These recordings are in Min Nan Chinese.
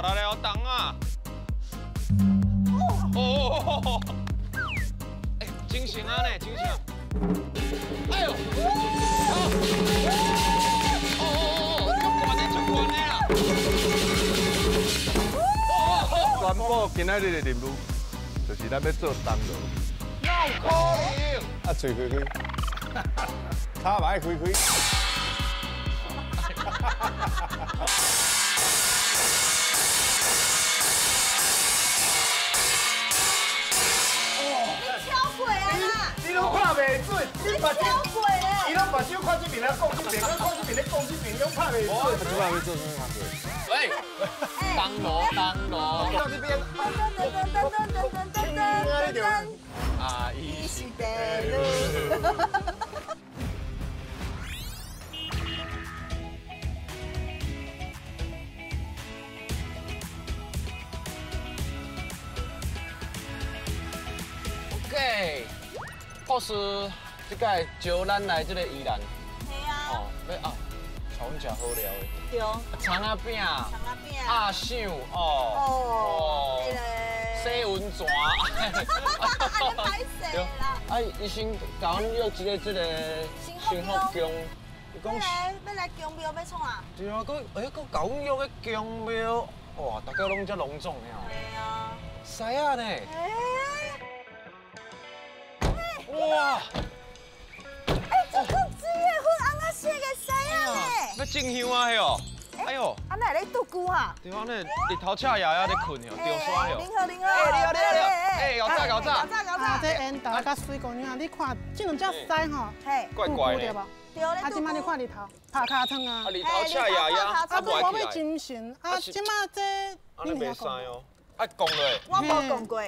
大力了，重啊！哦，哎，精神啊呢，精神！哎呦！哦哦哦，足悬的，足悬的啦！宣布今仔日的任务，就是咱欲做铜锣。哪有可能？啊，嘴开开，跤嘛爱开开。你拢拍袂准，你目睭，伊拢目睭看这边咧讲这边，我看这边咧讲这边，拢拍袂准。这摆欲做啥物工课？喂，铜锣，铜锣。到这边。噔噔噔噔噔噔噔噔噔。啊，伊是白鹭。 OK。博士，这届招咱来这个宜兰，系啊，哦，欲啊，带阮食好料的，对，葱仔饼，葱仔饼，鸭肠，哦，哦，那个洗温泉，啊，你歹势啦，啊，医生共阮约一个这个新福宫，伊讲欲来欲来宫庙欲创啊？对啊，阁哎，阁共阮约个宫庙，哇，大家拢遮隆重的哦，系啊，狮仔呢？哇！哎，这够水的，粉红仔色的狮仔呢？欲进香啊，嘿哦！哎呦！啊，哪会咧拄久啊？对啊，那日头赤炎炎咧困哟，掉沙哟。您好，您好。哎，你好，你好，你好。哎，𠢕早，𠢕早。𠢕早，𠢕早。啊，这缘投佮水姑娘，你看这两只狮吼，嘿，怪怪的。对无？对，啊，这摆你看日头，拍尻川啊。啊，日头赤炎炎，啊，阁无欲精神，啊，这摆这。你袂使哦，啊，讲落。我无讲过。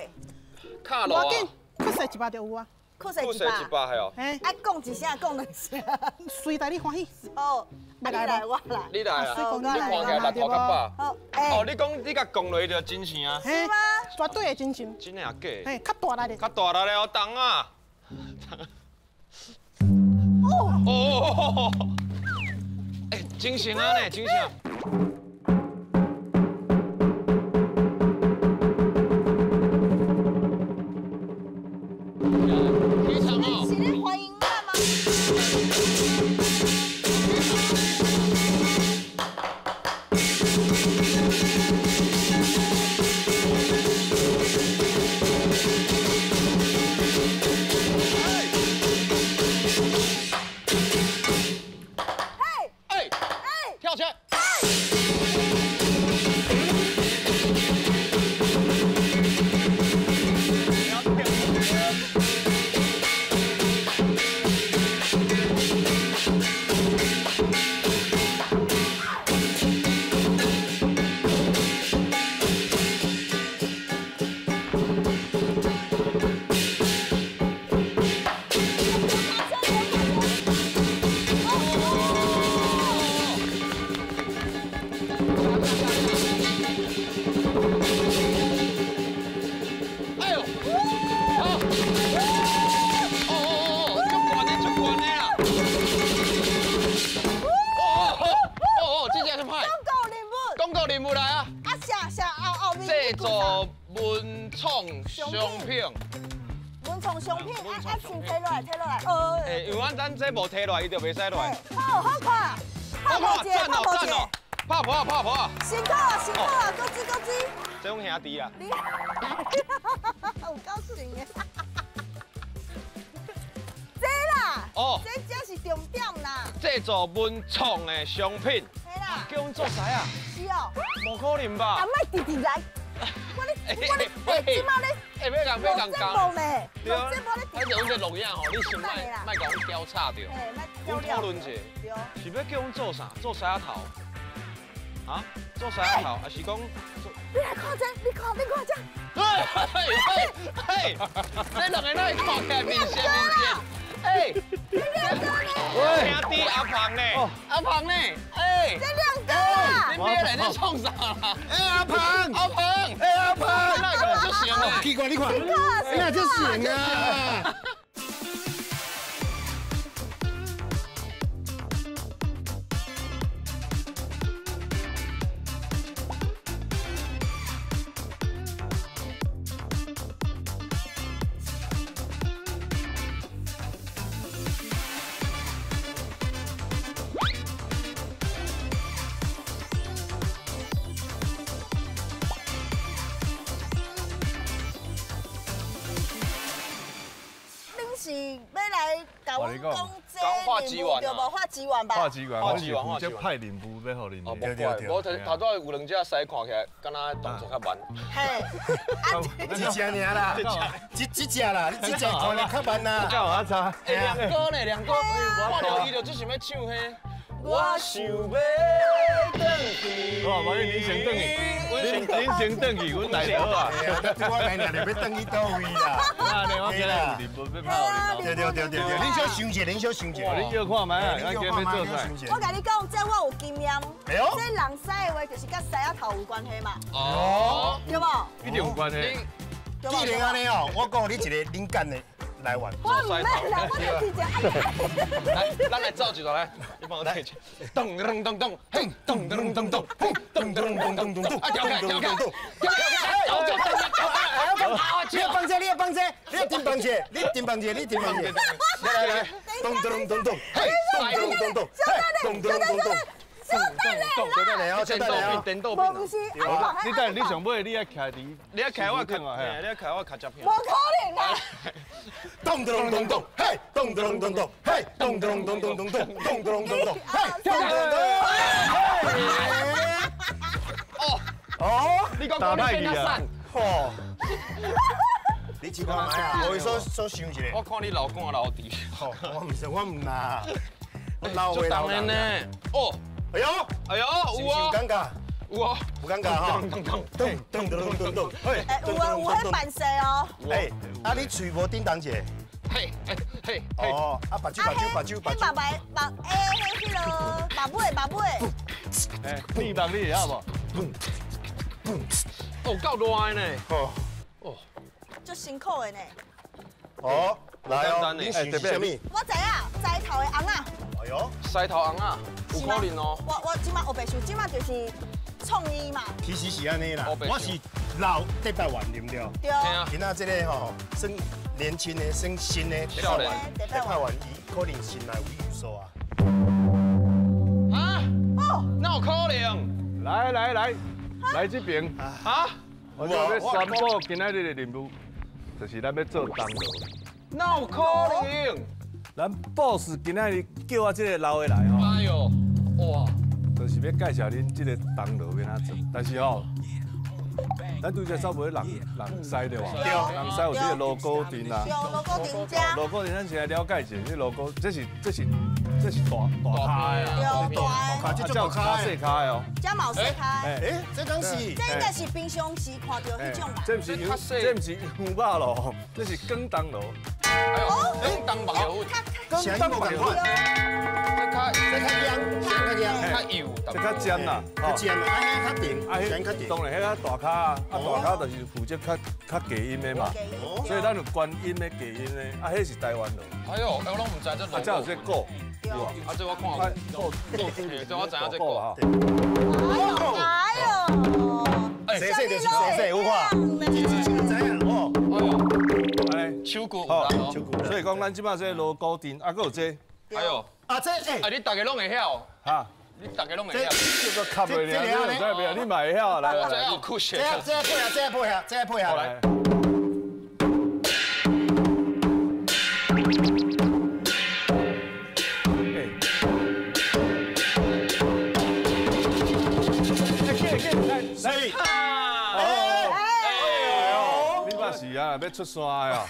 卡落啊。无要紧，去踅一摆就有啊。去踅一摆，系哦。啊，讲一声，讲两声，随待你欢喜。好，你来，我来。你来啊！你看起来六头较饱。好，哦，你讲你共讲落就真诚啊？是吗？绝对的真诚。真的啊假？嘿，较大力的。较大力的哦，重啊！哦哦，哎，精神啊呢，精神。这无提落来，伊就袂使落来。好好看，好看，赞哦赞哦，拍婆啊拍婆啊！辛苦啊辛苦啊，高级高级。这种兄弟啦。你，有够神的。这啦，哦，这才是重点啦。制作文创的商品。嘿啦。叫阮做师啊？是哦。无可能吧？啊，莫直直来。我咧，我咧，欸，这马咧，欸，欲共欲共讲。呢？对啊。而且阮这录影吼，你先莫莫共阮交叉著。阮讨论者，是欲叫阮做啥？做狮仔头？啊？做狮仔头，还是讲做？你来看这，你看，你看这。嘿，嘿，嘿，这两个哪会看起来面善面善？哎，这兄弟阿胖呢？阿胖呢？哎，这亮哥啊！你别来，你创啥啦？哎，阿胖，阿胖，哎，阿胖，哪会这么型呢？奇怪，你看，你哪这型啊？画机丸，对无？画机丸吧。画机丸，我是负责派任务要予恁。哦，无怪，无头头拄有两只狮看起来，敢若动作较慢。嘿，一只尔啦，一只啦，你这只看来较慢啦。有阿差。哎，亮哥呢？亮哥，看著伊就只想欲唱彼。我想欲转去。哦，无你先转去，恁先转去，阮来倒啊。我来尔就欲转去佗位啦。那呢，我今日有任务欲拍予恁。对对对对对，恁小想一下，恁小想一下。恁约看觅啊，咱今日欲做啥？我共你讲，这我有经验。这人狮的话，就是佮狮仔头有关系嘛。哦。对无？一定有关系。既然按呢哦，我讲你一个灵感的来源。我唔免啦，我就直接。来，咱来走一段来，你帮我带一下。咚咚咚咚，嘿，咚咚咚咚，嘿，咚咚咚咚咚咚，啊，跳开，跳开，跳开，跳跳跳，你要放这，你要放这，你要顶放这，你顶放这，你顶放这。来来来，咚咚咚咚，嘿，咚咚咚咚，嘿，咚咚咚咚。小等咧，小等咧哦，小等咧哦。颠倒变。不是，你等，你上尾你爱徛伫，你爱徛我徛啊，你爱徛我卡接片。无可能啦！咚咚咚咚，嘿，咚咚咚咚，嘿，咚咚咚咚咚咚，咚咚咚咚，嘿，咚咚咚，嘿。哦哦，你讲讲你变较瘦。哦。你试看觅啊，我所所想一下。我看你老干老弟。吼，我唔是，我唔啦，我老话老人呢。哦。哎呦，哎呦，有啊，有尴尬，有啊，有尴尬哈。咚咚咚咚咚咚，哎，有啊，有彼扮势哦。哎，啊，你喙无叮当者。嘿，嘿，嘿。哦，啊，目睭目睭目睭目睭。目白目，哎，彼个目尾目尾。哎，你目你会晓无？哦，够热的呢。哦。哦。足辛苦的呢。哦，来哦，你是啥物？我知影，狮头的尪仔。哎呦，狮头尪仔，有可能哦。我这马黑白想，这马就是创意嘛。其实是按呢啦，我是老特派员对不对？对。今仔这个吼，算年轻的，算新的少年特派员，伊可能心内有有数啊。啊？哦，哪有可能？来来来，来这边。啊？我要宣布今仔日的任务，就是咱欲做铜锣。哪有可能？咱 boss 今仔日叫我这个老的来吼，哎呦，哇，就是欲介绍恁这个铜锣欲按怎做。但是吼，咱拄才走袂人人狮对吧？对，人狮有这个锣鼓阵啊。对，锣鼓阵遮。锣鼓阵，咱先来了解一下，这锣鼓，这是大大跤的啊，对，大跤，这有跤细跤的哦。这嘛有细跤。哎，这敢是？这应该是平常时看到彼种吧？这毋是这毋是羊肉炉，这是广东炉。哎呦，广东肉粉，声音无仝款。这较尖，这较尖，较幼，这较尖啦，较尖啊，啊，较甜，啊，较甜。当然，彼较大跤啊，啊大跤就是负责较较低音的嘛，所以咱有高音的、低音的，啊，彼是台湾锣。哎呦，哎，我拢毋知这。啊，这有这鼓。啊，这我看过。这我知影这鼓。哎呦，哎呦，细细就是细细，有看？这这知影哦。哎呦，哎，手骨有力哦。所以讲，咱这摆这个锣鼓阵，啊，阁有这。哎呦，啊这哎，啊你大家拢会晓？哈，你大家拢会晓？这个卡袂了，你知袂？你嘛会晓啊？来来来，这有酷炫。这配合，这配合，这配合。来。是啊，欲出山啊！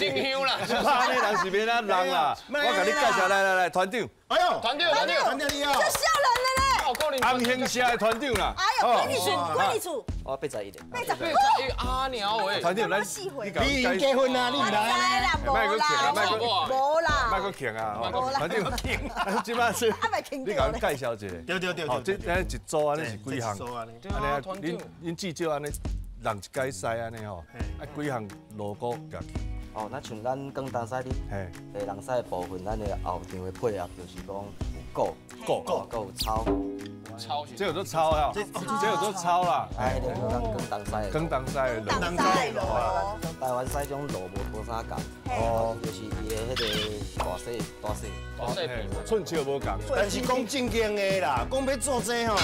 真香啦！拍你人是欲按人啦！我共你介绍，来来来，团长。哎呦，团长，团长，团长你好。这少年的咧。红兴社的团长啦。哎呦，几年厝？几年厝？我81的。 81阿鸟喂。团长，咱你已经结婚啦？你唔来啦？无啦，无啦，莫阁停啊！团长，这摆是，你共阮介绍一下。对对对。哦，这咱一组按呢是几项？按呢，恁至少按呢人一届师按呢吼，啊几项锣鼓夹去。哦，那像咱广东师咧，人师的部分，咱的后场的配合就是讲有鼓、鼓、鼓、有操。操，这有做操啊，这有做操啦。哎，那个咱广东师的。广东师的锣。广东师的锣。台湾师种锣无啥仝，哦，就是伊的彼个大细、大细、大细寸尺无仝。但是讲正经的啦，讲欲做这吼，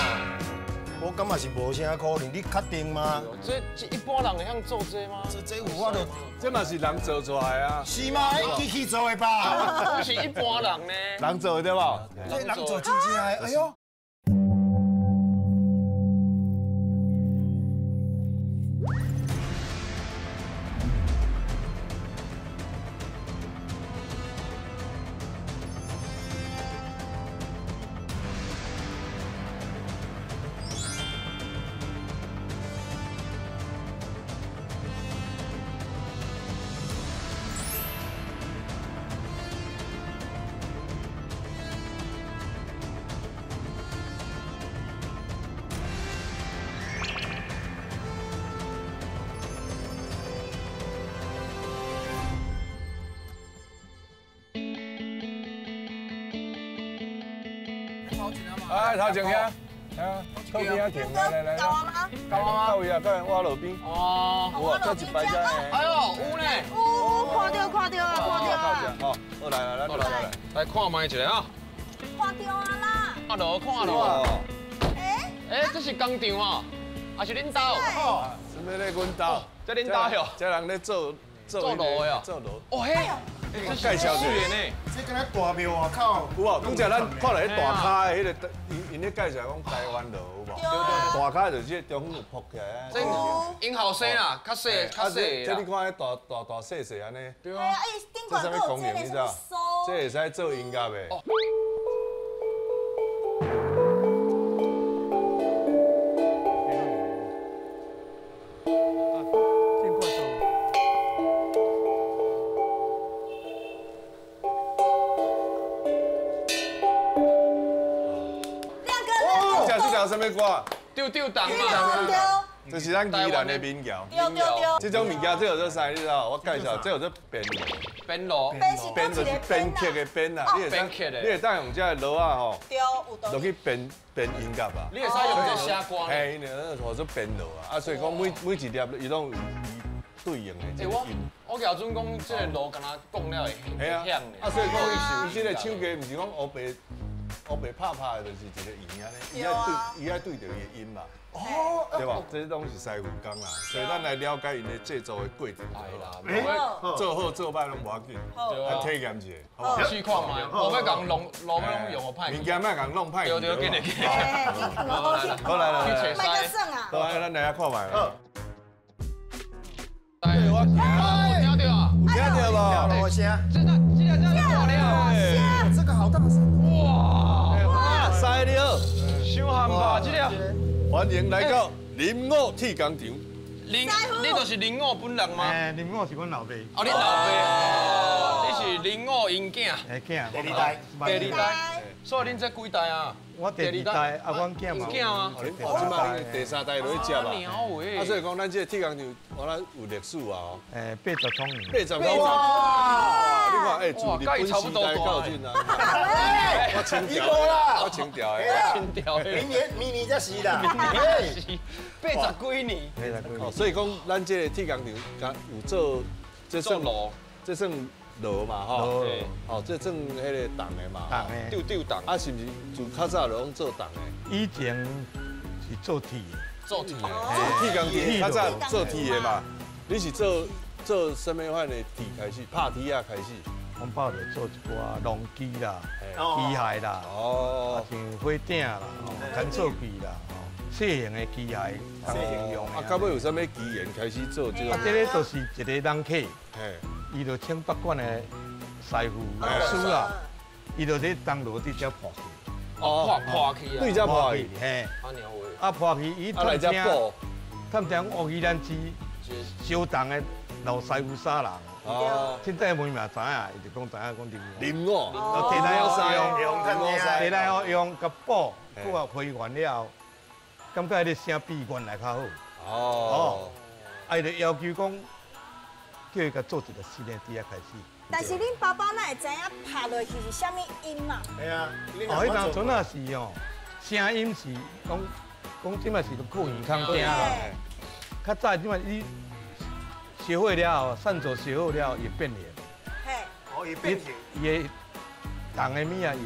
我感觉是无啥可能。你确定吗？这一般人会晓做这吗？这有法度，这嘛是人做出来啊。是吗？机器做的吧？不是一般人呢。人做的对无？这人做真正的，哎呦！哎，头前遐，啊，靠边仔停，来来来，够啊吗？够啊，到位啊，到我路边。哦，有啊，这一排遮的。哎呦，有呢。有，看到看到啊，看到啊。好，好来来，咱来来，来看觅一下啊。看到啊啦。看到看到。哎哎，这是工厂啊，还是恁兜？哦，什么咧？阮兜。这恁兜哟。这人咧做做炉的哦。做炉。哦嘿。介绍一下呢，这敢若大庙外口有无？拄则咱看到彼大跤的彼个，𪜶咧介绍讲台湾炉有无？大跤就是这中间有铺起来。这𪜶后生啦，较细较细。这你看彼大大大细细按呢。对啊。这啥物功能你知道？这会使做音乐的。什么歌？丢丢档嘛，这是咱宜兰的民谣。对对对。这种物件这叫做啥？你知道？我介绍，这叫做编编锣。编就是编曲的编啦。编曲的。你会当用这个锣仔吼，落去编编音乐啊。你会使用这写歌。嘿，那个叫做编锣啊。啊，所以讲每一粒伊拢有伊对应的这个音。我举准讲，这个锣敢若讲了会响的。啊，所以讲伊这个手机毋是讲乌白。乌白拍拍的，就是一个圆按呢，伊爱对著伊的音嘛，哦，对吧？这拢是师傅工啦，所以咱来了解𪜶的制作的过程就好啦。做好做歹拢无要紧，来体验一下，好不好？试看觅，无欲共弄，路欲拢用予歹。物件莫共弄歹。对对，紧来紧。好来来来，莫阁耍啊！好，咱来遐看觅。对，我听到啊，有听到无？大声。这个这个这个大了，这个好大声。哇！犀利，伤憨吧，这个。欢迎来到林五铁工厂。林，你就是林五本人吗？哎，林五是阮老爸。哦，你老爸，你是林五𪜶囝。哎，囝。第二代。第二代。所以恁这几代啊？我第二代，啊，阮囝嘛。囝啊。哦，这摆第三代落去接啊。啊，所以讲咱这个铁工厂，我咱有历史啊。哎，80多年。80多年。哇！你看，哎，自日本时代到今啊。我清朝啦，我清朝的。清朝的。明年才是啦。明年是80几年。哦，所以讲咱这个铁工厂，有做这算炉，这算炉嘛吼。哦，这算彼个铜的嘛。铜的。丢丢铜。啊，是毋是自较早就拢做铜的？以前是做铁的。做铁的。铁工厂较早做铁的嘛？你是做啥物款的铁开始？拍铁仔开始？阮爸就做一寡农机啦、机械啦，哦，像火鼎啦、干燥机啦，细型的机械，细型用。啊，到尾有啥物机缘开始做这个？啊，这个就是一个人客，伊就请北管的师傅老师啊，伊就咧铜锣伫遮破去，哦，破去啊，对遮破去，嘿。啊娘喂。啊破去，伊啊来遮补，探听乌鱼兰市相同的老师傅杀人。哦，现在问嘛知影，伊就讲知影讲林五，提来用，提来用，佮补，佮啊回原了后，感觉彼个声比原来较好。哦，啊，伊就要求讲，叫伊共做一个新的伫遐开始。但是恁爸爸哪会知影拍落去是啥物音啊？系啊，哦，彼当阵啊是哦，声音是讲讲这摆是靠耳孔听啦。较早这摆你学会了后，善做学会了后，会变形。嘿，哦，会变形。伊会重的物仔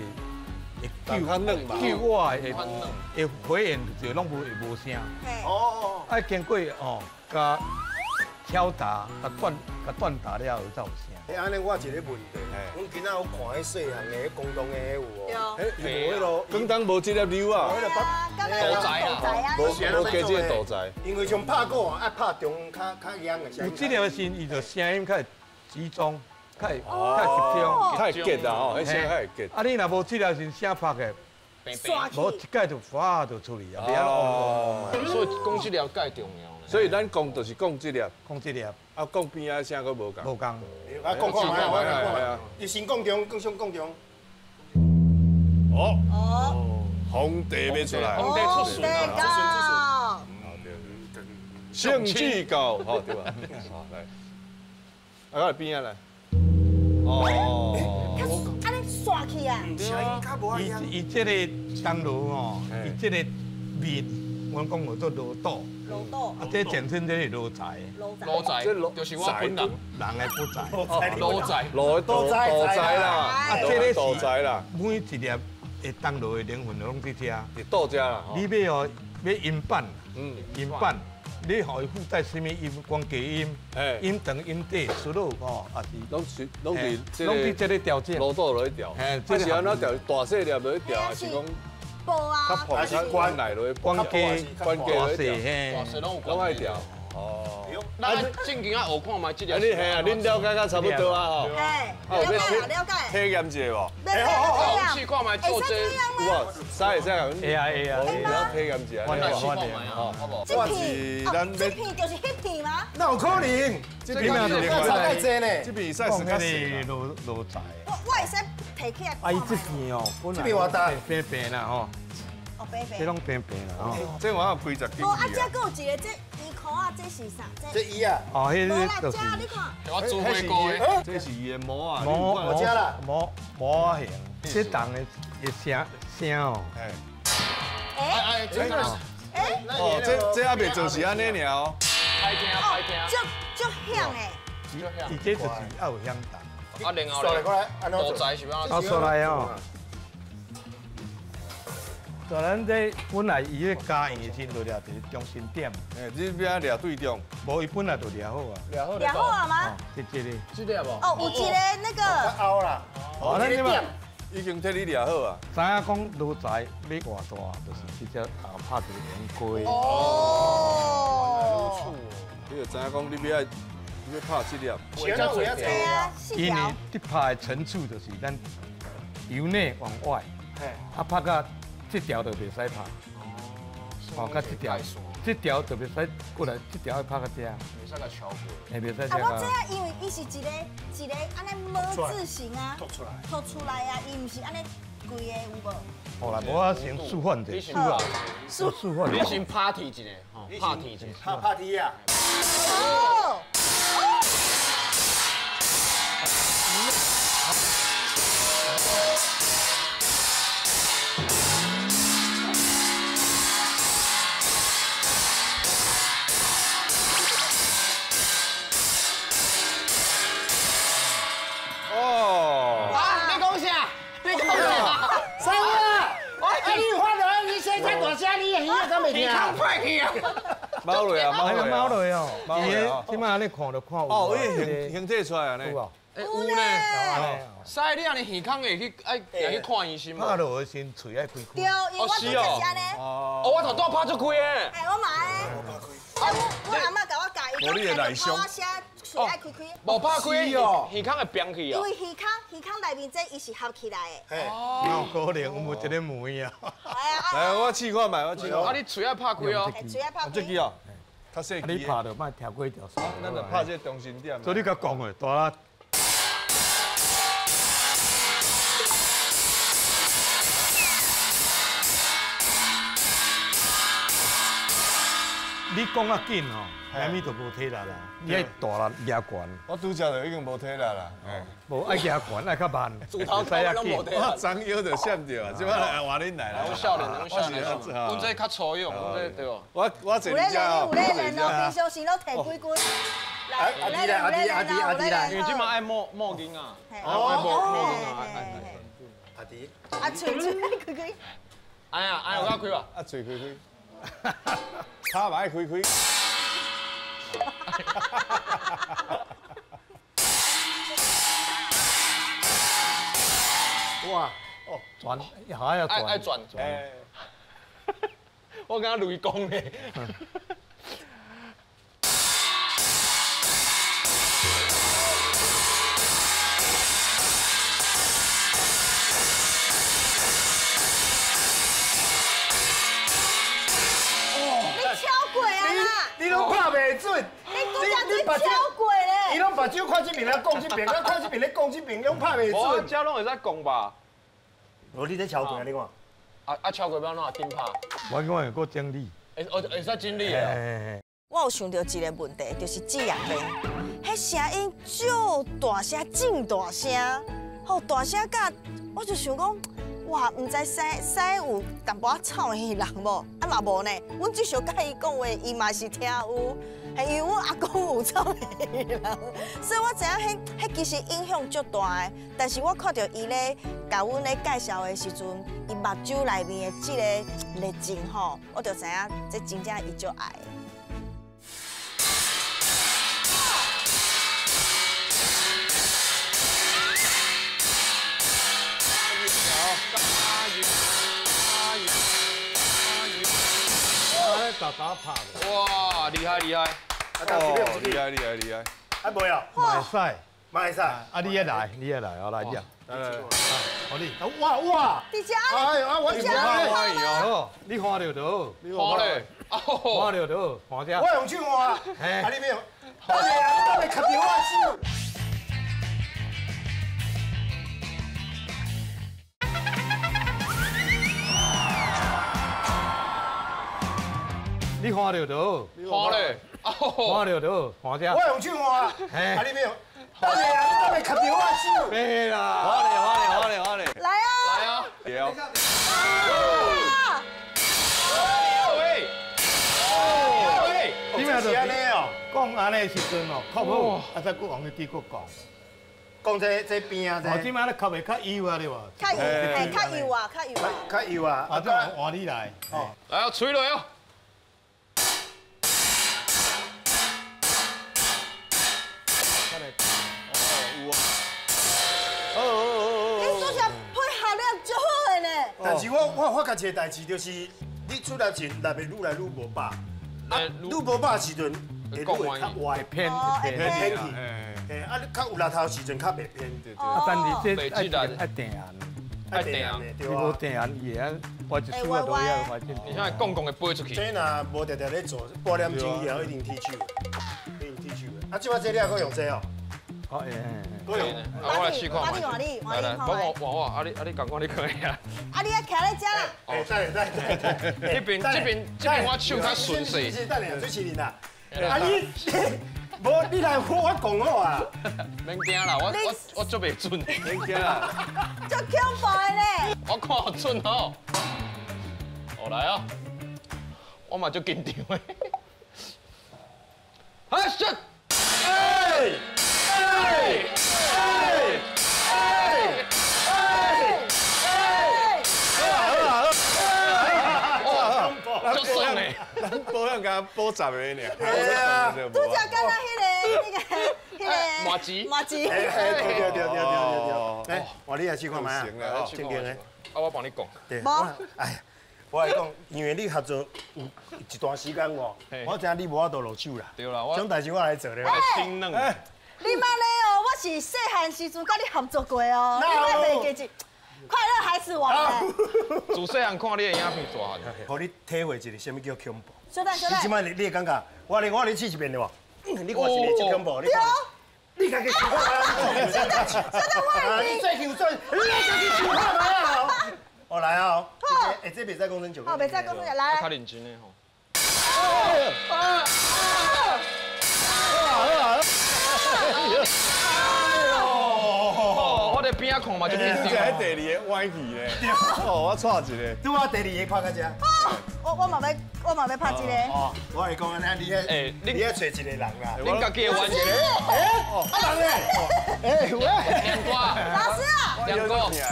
会救我会会火焰就拢无会无声。哦。啊，经过哦，佮敲打、佮锻、佮锻打了后才有声。欸，按呢我一个问题，阮囡仔有看彼细汉的广东的彼有无？欸，伊无彼啰，广东无这粒溜啊。肚仔啊，无无加这个肚仔。因为像拍鼓啊，爱拍中较较硬的声音。有这粒时，伊就声音较集中，较会较集中，较会结啊吼，彼声较会结。啊，你若无这粒时声拍的，无一盖就发就出去啊，袂晓嗡嗡。所以讲这粒盖重要。所以咱讲就是讲这粒，讲这粒，啊讲边仔声阁无仝。无仝。啊，讲看觅，我讲看觅。伊先讲中，阁先讲中。哦。哦。皇帝欲出来。皇帝出巡啊！出巡。圣旨到，好对吧？好来。啊，来边仔来。哦。他按呢刷去啊。伊伊这个铜锣哦，伊这个面，阮讲叫做锣肚。锣肚。啊，这简称这是锣财。锣财，就是我本人人的不在。锣财，锣肚财啦。啊，这个是啦。每一粒会铜锣的灵魂拢伫遮。伫肚遮啦。你欲哦，欲音板，音板，你予伊附带啥物音，光低音，音长音短，输入吼，也是拢是拢伫拢伫这个调整。锣肚落去调。啊是按怎调？大细粒落去调，还是讲？较薄，较关来落去，关低，关低落去调，大细拢有，拢爱调。哦，那正经啊学看觅这个。啊，你嘿啊，恁了解甲差不多啊吼。嘿，了解了解。体验一下无？好好好，试看觅做这。有无？使会使啊？会啊会啊。我体验一下。我来试看觅吼，好无？这片，这片就是彼片吗？哪有可能？这片差太济呢。这片使是较细。罗罗财。我会使提起来。啊，伊这片哦，这片偌大？平平啦吼。哦，平平。这拢平平啦吼。这我有规十斤。无啊，这阁有一个这衣裤啊，这是啥？这衣啊。哦，彼个就是。你看。我煮火锅的。这是伊的模啊。模模模型，这铜的的声声哦。哎。哎这个。哎。哦，这还袂做是按呢尔哦。歹听歹听。足足响的。伊这就是爱有响动。啊，然后咧，肚仔是按怎？啊，出来哦。就咱这本来伊咧加盐的时阵，就掠伫中心点。哎，你边掠对中？无，伊本来就掠好啊。掠好。掠好啊吗？这这个。这个无？哦，有一个那个。凹啦。哦，那点已经替你掠好啊。知影讲炉材欲偌大，就是直接啊拍一个圆规。哦。你就知影讲你欲爱，你欲拍这粒。对啊，因为你拍的层次就是咱由内往外，啊拍到。这条就袂使拍，哦，佮这条，这条就袂使过来，这条爱拍到这。袂使共超过。嘿，袂使。啊，我知影，因为伊是一个一个按呢模字形啊，凸出来，凸出来啊，伊毋是按呢规个有无？好啦，我先示范者，示范，示范。你先 party 一下，吼，party 一下， party 啊！哦。猫落啊，猫落，猫落哦！伊这摆按呢看就看有。哦，伊形形体出来按呢。有呢。师，你按呢耳孔会去爱去看医生无？拍落的时喙爱开开。对，因为我就是按呢。哦，我头拄拍足开的。哎，我嘛按呢。啊，我阿嬷共我教，伊讲我写喙爱开开。无拍开哦，耳孔会扁去啊。因为耳孔耳孔内面这伊是合起来的。哦。有可能，我无这个门啊。来，我试看觅，我试看。啊，你喙爱拍开哦。喙爱拍开。这支哦，较细支。你拍就莫跳过一条线。咱就拍这中心点。所以你甲讲的，大力。你讲较紧吼，啥物都无体力啦。你爱大力压悬。我拄则就已经无体力啦。无爱压悬，爱较慢。猪头头拢无体力。我长腰就闪掉啊，这摆来换恁来啦。阮少年，阮少年，阮这较粗勇，阮这对无？我坐你遮哦。有咧练哦，平常时拢提几斤。来，阿弟来，阿弟，阿弟，阿弟来。因为这马爱摸摸囡仔。哦，爱摸摸囡仔，爱。阿弟。啊，喙喙开开。哎呀，哎，有够开吧？啊，喙开开。跤嘛爱开开。哇，哦，转，还要转，爱转，哎，我敢若雷公呢。你拢拍袂准，你你超过咧！伊拢目睭看这边咧讲这边，啊看这边咧讲这边，拢拍袂准。我遮拢会使讲吧？无你咧超过啊？你看。啊超过欲按怎紧拍？我讲会阁整理。会会使整理的。我有想到一个问题，就是职业病，彼声音足大声，真大声，吼大声甲，我就想讲。哇，毋知师师有淡薄仔臭耳人无？啊嘛无呢。阮至少佮伊讲话，伊嘛是听有，系因为阮阿公有臭耳人，所以我知影彼彼其实影响足大的。但是我看著伊咧共阮咧介绍的时阵，伊目睭内面的这个热情吼，我就知影这真正伊足爱。打打拍的，哇，厉害厉害！哦，厉害厉害厉害！啊，无哦，嘛会使，嘛会使。啊，你也来，你也来，我来讲。来来，好你。哇哇！伫遮，哎啊，我伫遮好，你看著就好。你看咧，看著就好，看遮。我用手换，啊你欲用？等下，你等下卡著我手。你看著就好，看咧，看著就好，看遮。我用手换，啊你欲用？等下，你等下卡著我手。袂啦，我咧，我咧，我咧，我咧。来啊！来啊！对。喂！你是按呢哦，讲按呢时阵哦，较好，啊再阁用彼支阁讲。讲这这边啊，这。哦，这摆咧较袂较幼啊，对无？较幼，嘿，较幼啊，较幼啊。较幼啊，啊，再换你来。哦，来啊，吹落哦。但是我发觉一个代志，就是你出来前内面愈来愈无饱，啊，愈无饱时阵会愈会较歪，偏偏偏去，嘿，啊，你较有力头时阵较袂偏。啊，但是这爱定按，爱定按，你无定按，伊会啊歪一丝啊，落遐歪进。你现在讲讲会飞出去。这若无定定咧做，半点钟以后一定踢手，一定踢手的。啊，这摆这你还阁用这哦？哦，会。啊，我来试看觅。来来，帮我换我，啊你啊你共我你可以啊。啊你爱徛咧遮啦。哎，等下等下等。这边这边这边我手较顺势。等下，主持人啊，啊你，无你来我讲好啊。免惊啦，我做袂准。免惊啦。足恐怖的咧。我看好准吼。哦来啊，我嘛足紧张的。哎，shit！哎！哎！哎！哎！哎！好啊好啊好啊！足爽的，咱保养共补十个尔。对啊，拄则敢若彼个麻糬，麻糬。对对对对对对。哎，换你来试看觅啊，正经的。啊，我帮你讲。对。哎呀，我来讲，因为你合作有一段时间哦，我知影你无法度落手啦。对啦，我这种代志我来做咧。心软。你莫咧哦，我是细汉时阵佮你合作过哦，你莫袂记一快乐孩子王嘞。自细汉看你的影片大汉，予你体会一下啥物叫恐怖。小等小等。你这摆你会感觉，我咧试一遍了无？你看是袂足恐怖？对。你家己想看觅啊！小等我你再想做，你家己想看觅啊！哦，来啊！哎，这袂使讲真笑。哦，袂使讲真笑，来。较认真的吼。哦，我伫边仔看嘛就紧张。这第二个歪去咧。哦，我错一个。拄啊，第二个拍到这。我嘛欲拍一个。哦，我会讲按呢，你你爱揣一个人啦。恁家己的完成。哎，啊人咧？哎，喂。两个。老师啊。两个。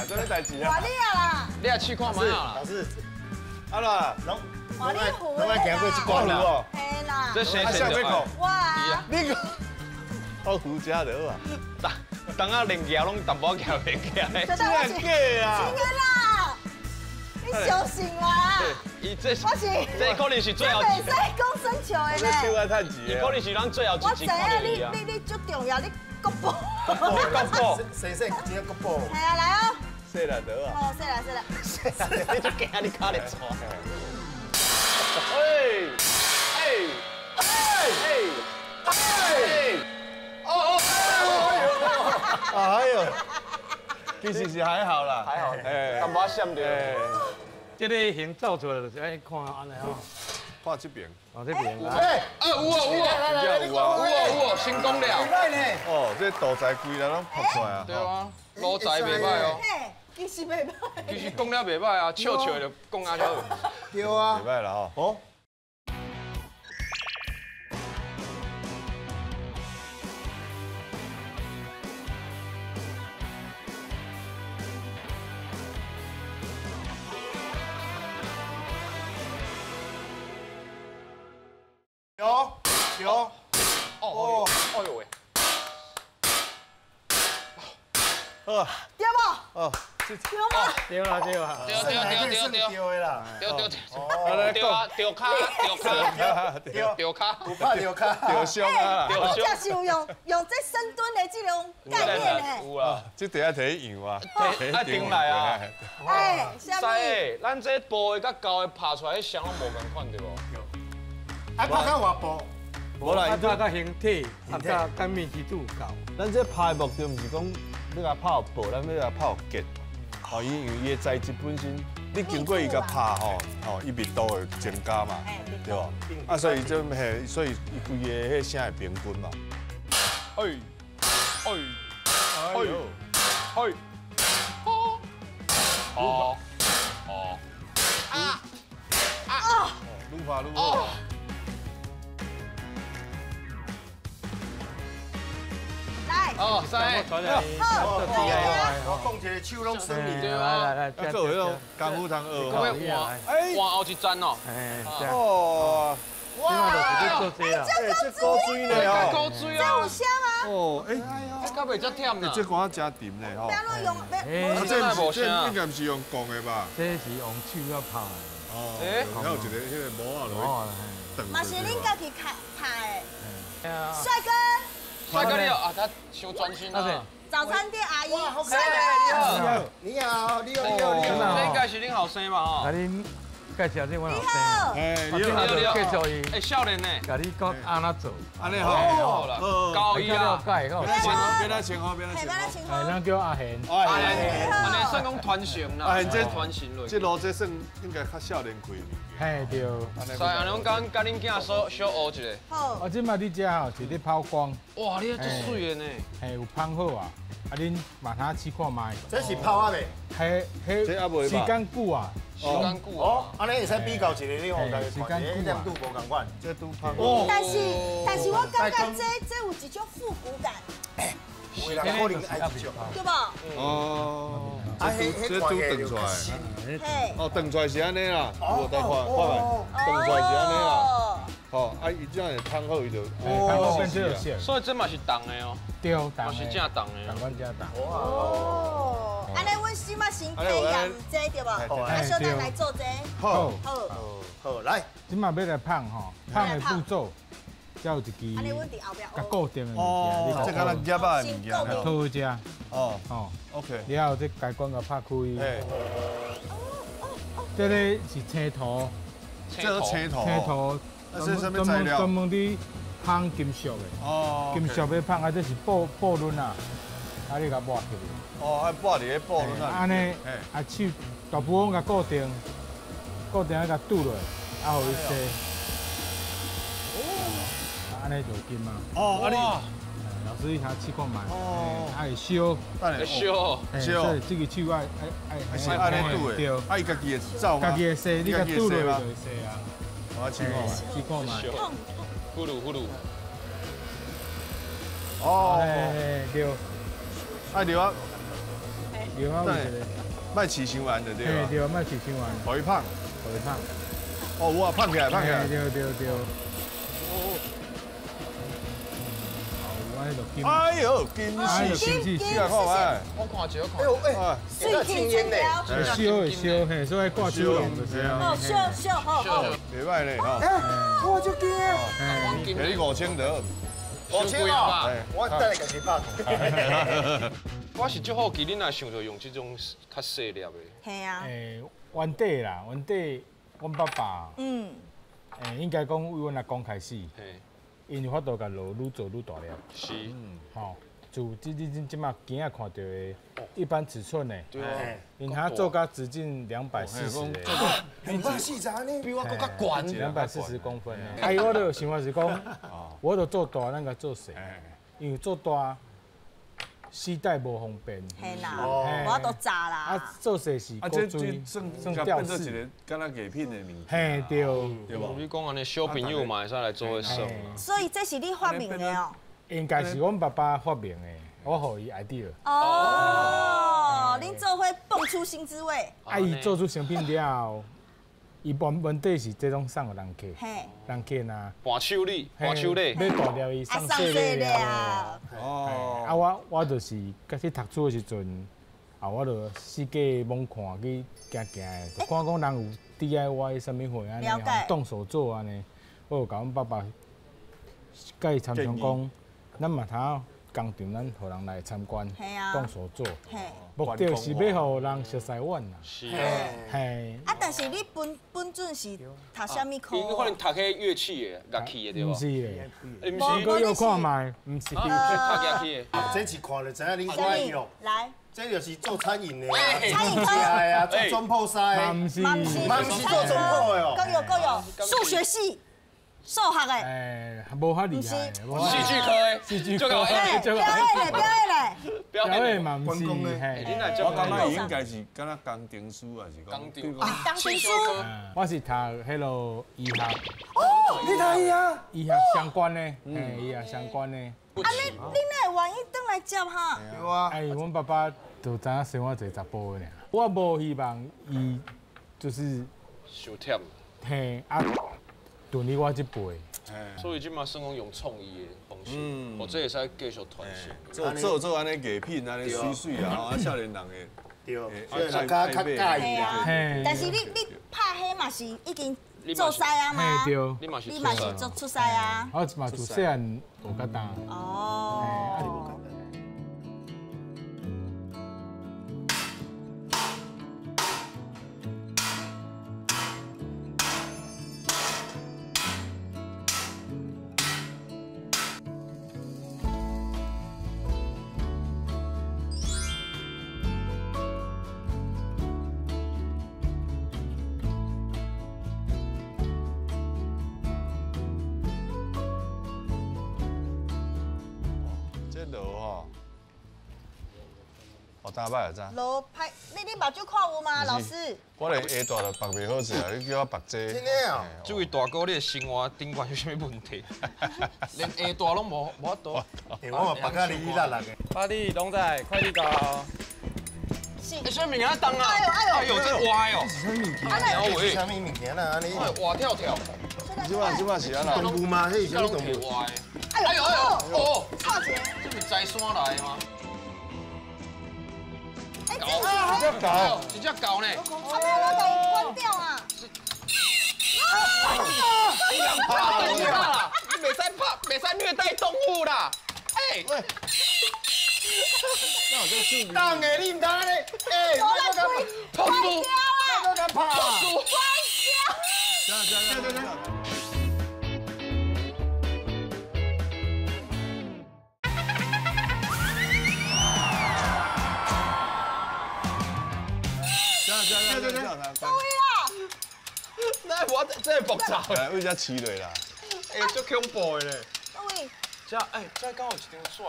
这咩代志啊？哇你啊啦。你也试看觅啊。老师。啊啦，拢。哇你胡。拢爱行过这关哦。嘿啦。这谁谁的？哇。你个。到胡家的啊。当啊连举拢淡薄举袂起来。真的假啊？真的啦。你相信我啦？伊这我是这可能是最后，袂使讲生笑的呢。手爱趁钱可能是咱最后一我知影你足重要，你国宝。国宝，生生真正国宝。系啊，来哦。细啦得啊。哦，细啦细啦。你就惊你跤咧错。哎哎哎哎！哦哦！哎呦，其实是还好啦，还好，哎，淡薄闪著。这个形造出来就是爱看按呢吼，看这边，哦这边。哎，啊有哦有哦，有哦有哦，成功了。哦，这肚材规个拢爆出来啊。对啊，路材袂歹哦。嘿，其实袂歹。其实讲了袂歹啊，笑笑就讲啊就。对啊。袂歹啦吼。哦。有，哦，哎呦喂，对无？哦，对吗？对啦对啦，对对对对对啦，对对对，对啊，对跤对跤，对跤，有拍对跤，对伤啊，这是有用这深蹲的这种概念呢。有啊，这底下提养啊，爱顶来啊。哎，啥物？咱这薄的佮厚的拍出来，彼声拢无仝款对无？啊，拍较偌薄？无啦，伊拍较形体，啊，佮面积度够。咱这拍的目的毋是讲欲共拍予薄，咱欲共拍予结。吼，伊因为伊的材质本身，你经过伊共拍吼，吼，伊密度会增加嘛，对无？啊，所以这嘿，所以伊规个彼声会平均嘛。哎，哎，哎，哎，哦，哦，啊，啊，愈拍愈好。哦，三个，好，我讲一个手拢酸去。来来来，啊，做迄种功夫通学。我要换，换后一站哦。哦，哇，哎，这高水呢哦，高水啊，这有声吗？哦，哎，这较袂遮忝啦。这歌真沉咧吼。不要用，这这应该毋是用讲的吧？这是用手仔拍的。哦，还有一个彼个模仔落去。嘛是恁家己拍的。帅哥。帅哥你好啊，他伤专心啊。早餐店阿姨，帅哥，你好，你好，你好，你好，这应该是恁后生吧？吼。啊，恁介绍这阮后生。哎，你好，你好，介绍伊。哎，少年呢？共你讲按怎做？按呢好。高一啊。别来称呼，别来称呼。哎，咱叫阿贤。阿贤，按呢算讲传承啦。阿贤这传承落。这路这算应该较少年开。嘿，对。所以按呢，阮佮佮恁囝小小学一下。好。我这摆伫遮吼是咧抛光。哇，你这足媠的呢。嘿，有芳好啊。啊，恁嘛通试看觅。这是抛啊未？嘿，嘿，时间久啊。时间久哦。按呢会使比较一下，你互大家看，这亮度无仝款。这拄抛。但是我感觉这有一种复古感。有的人可能爱这种，对无？哦。这拄转出来。哦，转出来是按呢啦。我再看看觅，转出来是按呢啦。吼，啊，伊这样会烫好，伊就烫好变这个色。所以这嘛是重的哦。对，重的。是正重的。重阮正重。哦。按呢，阮先嘛先体验这对无？啊，小等来做这。好，好，好，来。这马欲来捧吼，捧的步骤，才有一支。按呢，阮伫后壁。共固定的物件，这敢若夹仔的物件，套遮。哦，哦，OK。了后这开关共拍开。这个是青头。这是青头。青头。专门伫捧金属的。哦。金属要捧，啊，这是布布轮啊，啊，你共抹起来。哦，爱抹伫咧布轮啊。按呢，啊手大部分共固定，固定啊共拄落，啊，予伊洗。哦。按呢就金啊。哦，啊你。老师，你通试看觅。哦。啊会烧。会烧。烧。这个手爱爱爱。是按呢拄的。对。啊，伊家己会走吗？家己会洗，你共拄落就会洗啊。我试看觅。试看觅。呼噜呼噜。哦。对。啊对啊。对啊，有一个。莫饲伤硬就对啊。对，莫饲伤硬。予伊捧。予伊捧。哦，有啊，捧起来，捧起来。对对对。哎呦，金丝金丝，你来看觅。我看一下，哎呦，哎，水气真了。会烧会烧，嘿，所以挂手笼就是。哦，烧烧好好。袂歹咧，吼。哎，我足惊。给你5000得。5000啊！我等下家己拍。我是足好奇，你若想著用这种较细粒的。嘿啊。欸，原底啦，原底，阮爸爸。嗯。欸，应该讲为阮阿公开始。𪜶有法度共炉愈做愈大粒。是。吼，就这这这这马镜仔看著的，一般尺寸的。对。𪜶遐做甲直径240的。240呢？比我阁较悬。240公分。哎，我就想法是讲，我著做大，咱共做细，因为做大，携带无方便。嘿啦，我都炸啦。啊，做细是啊，这这算变做一个敢若艺品的物件。嘿，对，对无？你讲按呢，小朋友嘛会使来做伙耍。所以这是你发明的哦？应该是阮爸爸发明的，我予伊 idea。哦，恁做伙蹦出新滋味。啊，伊做出成品了后，伊原原底是这种送予人客，人客若伴手礼，伴手礼，买大粒伊送细粒。哦。啊，我就是去读书的时阵，啊，我就四界猛看去行行的，就看讲人有 DIY 啥物货按呢，动手做按呢，我有共阮爸爸佮伊参详讲，咱嘛通工厂，咱予人来参观，动手做。目的是欲予人熟似阮啦。是。嘿。啊，但是你本本准是读啥物科？伊可能读彼乐器的、乐器的对无？毋是咧。毋是。阁又看觅，毋是。读乐器的。这是看就知影恁欢喜哦。来。这就是做餐饮的啊，餐饮科的啊，做总铺师的。嘛毋是。嘛毋是做总铺的哦。阁有阁有，数学系。数学的，哎，无遐厉害。戏剧科的，戏剧科，表演嘞，表演嘞，表演嘛毋是。我感觉伊应该是敢若工程师还是讲工程师。我是读彼落医学。哦，你读医学？医学相关的，嘿，医学相关的。啊，你哪会愿意转来接哈？对啊。哎，阮爸爸就知影生我一个查埔的尔，我无希望伊就是伤忝。嘿啊。炖于我这辈，所以这马算讲用创意的方式，或者会使继续传承。做做做按呢艺品，按呢媠媠啊，啊少年人的，对，较较佮意啊。但是你拍彼嘛是已经做师啊嘛？对，你嘛是你嘛是做出师啊？我嘛自细汉学甲大。哦。大摆就知。落歹，你目睭看有吗，老师？我连下大都缚袂好势啊！你叫我缚这。真的哦。这位大哥，你的生活顶悬有啥物问题？连下大拢无法度。我嘛缚甲哩哩啦啦的。快递龙仔，快递到。是。欸，啥物件重啊？哎呦哎呦！哎呦，这歪哦。是啥物件？啥物物件啦？按呢。活跳跳。这摆是按怎？动物吗？彼是啥物动物？哎呦哎呦！哦，错一个。这是摘山来的吗？哎，狗，一只狗，一只狗呢？阿妹，我共伊关掉啊！你人拍啦！你袂使拍，袂使虐待动物啦！哎，喂，当的你毋知咧？哎，我来开，关掉啊！我敢拍啊！关掉！对对对。对啦，那我这复杂。来，为遮饲落啦？哎，足恐怖的咧。对。这哎，这敢有一张纸啥？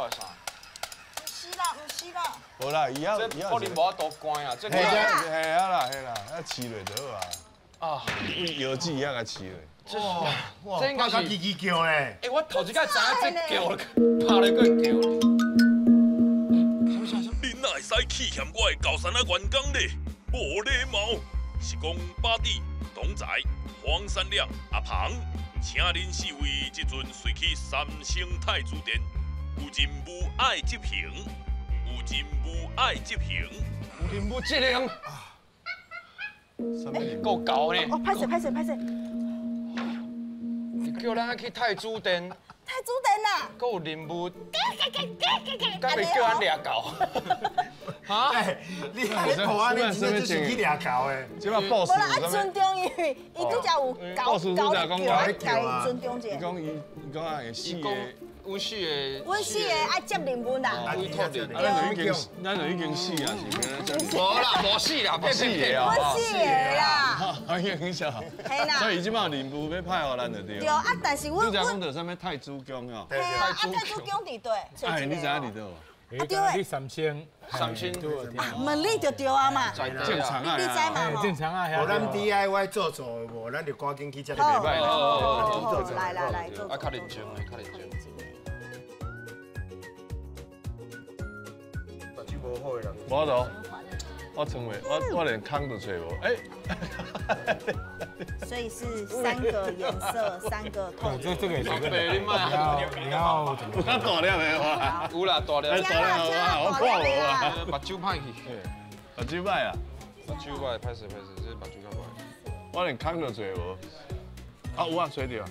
毋是啦，毋是啦。无啦，伊啊，这可能无法度关啊。这系啊啦，系啦，啊饲落就好啊。啊，为腰子遐共饲落。这这应该是叽叽叫咧。哎，我头一摆知影这叫，拍来阁叫。你哪会使气嫌我的高山仔员工咧？无礼貌，是讲巴蒂、董仔、黄山亮、阿庞，请恁四位这阵随去三星太子殿，有任务爱执行，有任务爱执行，有任务执行。够高呢！哦，歹势歹势歹势！你叫咱去太子殿。太子殿啦！阁有任务，敢袂叫咱掠狗？哈？你你破案，你真正就是去掠狗的。这摆 boss 无啦，啊尊重伊，伊拄才有狗狗咧叫，啊，尊重者。伊讲伊伊讲啊，四个，阮四个，阮四个爱接任务啦。委托任务。咱就已经，咱就已经死啊，是无啦，无死啦，骗骗骗，阮四个啦。已经死。嘿啦。所以伊这摆任务欲派予咱就对。对啊，但是阮拄才讲著啥物太子宫哦。嘿啊，啊太子宫伫佗？哎，你知影伫佗无？啊对，你三星，三星问你就对啊嘛，正常啊，你知嘛？正常啊，无咱 DIY 做做的无，咱就赶紧去这。好，来来来，啊，较认真的，较认真。目睭无好的人，无咯，我从未，我连空都揣无，哎。所以是三个颜色，三个透明。这个也是。你要怎么？大粒的哇！有啦，大粒。大粒哇！我看无啊。目睭歹去。目睭歹啊！目睭歹，歹势歹势，这目睭较歹。我连空都揣无。啊，有啊，揣著啊。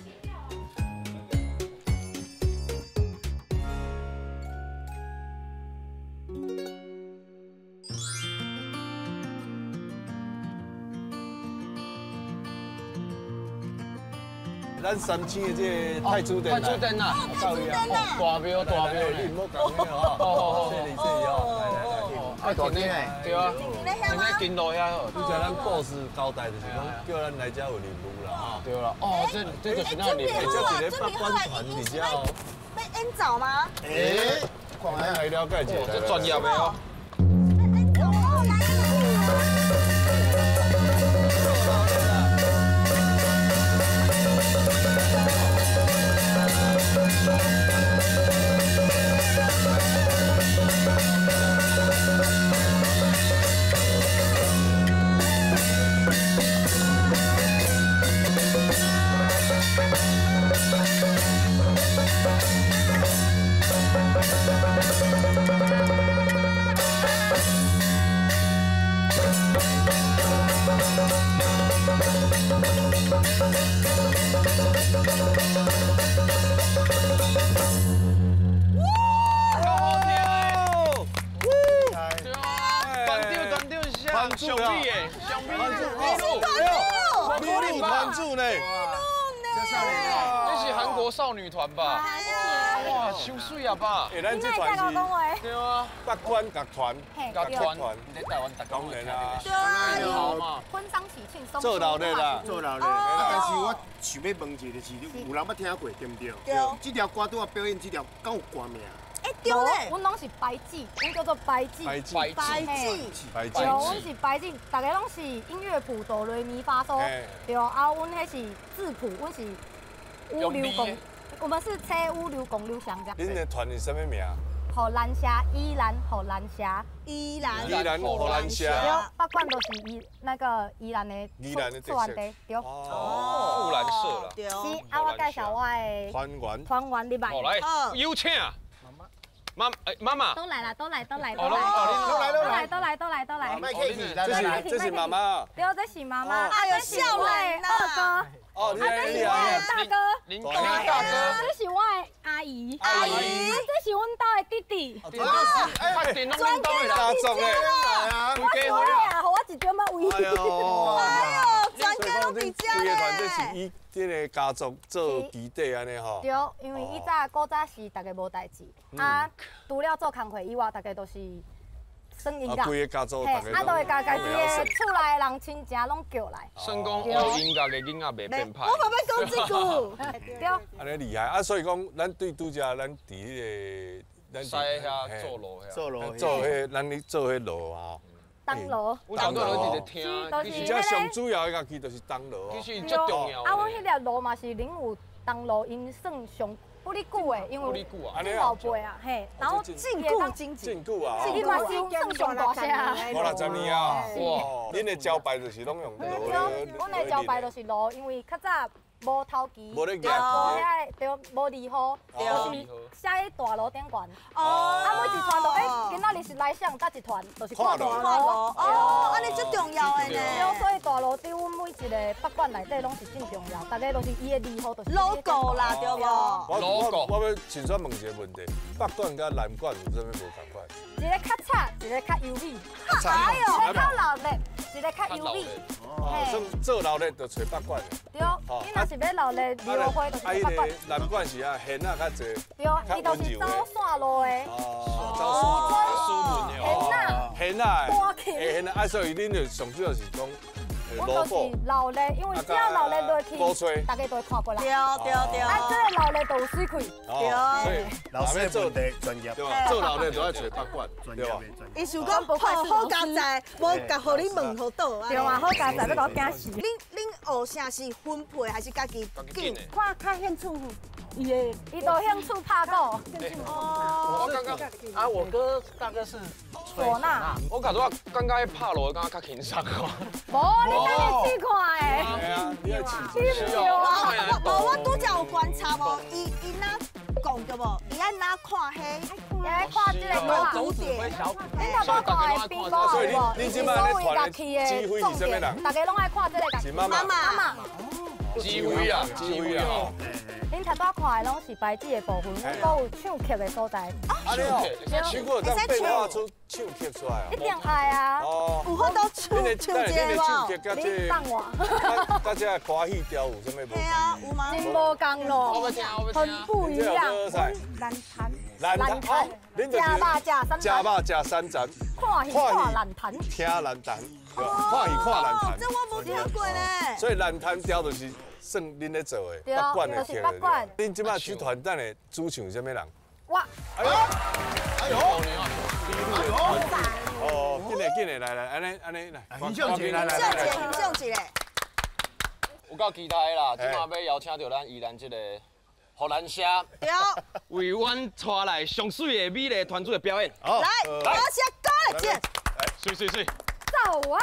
咱三星的这个太子殿，太子殿啊，太子殿啊，大庙大庙，你唔好讲咩吼，谢谢谢谢哦，来来来，啊，对啊，停咧金路遐好。拄才咱 boss 交代就是讲，叫咱来遮有任务啦，吼。对啦，哦，这就是咱任务。这一个八关团伫遮哦。要演奏吗？哎，咱来了解一下，这专业的哦。演奏哦，来。这是韩国少女团吧？哇，伤水啊吧！哎，咱这团是，对啊，八关乐团，乐团，你在台湾当然啊，对啊，婚丧喜庆，做闹热啦，做闹热。啊，但是我想欲问一下，就是有人捌听过对不对？对。这条歌拄仔表演这条，敢有歌名？哎，对咧，阮拢是白记，阮叫做白记。白记，白记，白记。对，阮是白记，大家拢是音乐谱哆来咪发嗦。对，啊，阮彼是字谱，阮是五六公，我们是车五六公六乡这样。恁的团是啥物名？予兰社，依兰予兰社，依兰，依兰予兰社。对，北管都是宜那个宜兰的宜兰的出源地，对。哦，富兰社啦。是，啊，我介绍我的团员。团员入来。好来，有请。妈，哎，妈妈。都来了，都来，都来，都来，都来，都来，都来，都来，都来。这是妈妈。对，这是妈妈。哎呦，笑脸二哥。哦，这是我的大哥。大哥。这是我的阿姨。阿姨。这是阮兜的弟弟。哇，专家族的。我是我啊，予我一点仔位。哎呦，全家拢伫遮咧。团队是以这个家族做基底按呢吼。对，因为以早古早时大家无代志，啊，除了做工课以外，大家都是算音乐。规个家族，啊，都会共家己的厝内人亲情拢叫来。算讲学音乐的囡仔袂变歹。我嘛欲讲这句。对。按呢厉害啊！所以讲，咱对拄才咱伫彼个咱西遐做路遐，做路做彼咱咧做彼路啊。铜锣，我头拄拢伫咧听，而且上主要的乐器就是铜锣。其实最重要。啊，阮彼粒锣嘛是恁有铜锣，𪜶算上不离久的，因为老辈啊，嘿，然后禁锢经济，禁锢啊，伊嘛是算上大声。50年啊，哇，恁的招牌就是拢用锣。对，阮的招牌就是锣，因为较早无头旗，无咧无遐个，对，无字号，就是写喺大锣顶悬。哦。啊，每一团都欸，今仔日是来谁搭一团，就是看大锣。哦，按呢足重要的呢。对，所以大锣对阮每一个北管内底拢是真重要，大家都是伊的字号，就是 logo 啦，对无？logo。我欲先问一个问题：北管佮南管有啥物无仝款？一个较吵，一个较优美。哎呦，一个较热闹，一个较优美。哦，算做热闹就揣北管。对，你若是欲热闹，流花就是北管。南管是啊，弦仔较济。对，伊就是走线路的。哦，走线路。弦仔。弦仔。弦仔，啊，所以恁就上主要是讲。阮就是热闹，因为只要热闹落去，大家都会看过来。对对对。啊，这个热闹就有水气。对。所以老师做的专业，对吧？做热闹就爱揣北管，对吧？伊想讲好好佳哉，无共予你问予倒。对啊，好佳哉，欲共我惊死。恁恁学啥是分配还是家己拣？看较兴趣。伊的，伊都兴趣拍鼓。哦，我刚刚啊，我哥大哥是唢呐。我感觉刚刚拍锣刚刚较轻松哦。无，你等下试看的。对啊，你爱试。是哦。无，我拄才有观察无，伊伊若讲对无？伊爱若看彼，伊爱看这个古典。恁头拄看的边鼓有无？伊是所有乐器的重点，大家拢爱看这个。是妈妈。妈妈。指挥啊，指挥啊！恁头拄看的拢是牌子的部分，阮阁有唱曲的所在。啊，唱歌会变化出唱曲出来啊？一定爱啊！哦，有法度唱唱这个无？你放我。佮这个歌戏调有啥物无？对啊，有吗？真无仝咯，很不一样。难弹，难弹，食肉食三食肉食三层，看戏看难弹，听难弹，看戏看难弹。这我无听过呢。所以难弹调就是算恁咧做的，北管的就是北管。恁这摆剧团等下主唱啥物人？我。哎呦，哎呦，哎呦，哦，紧来紧来来来，按呢按呢来，欣赏一下，来来欣赏一下。有够期待的啦！这摆欲邀请到咱宜兰这个胡兰社，对，为阮带来上媠的美丽团队的表演。来，我先过来见。来，媠媠媠。走啊！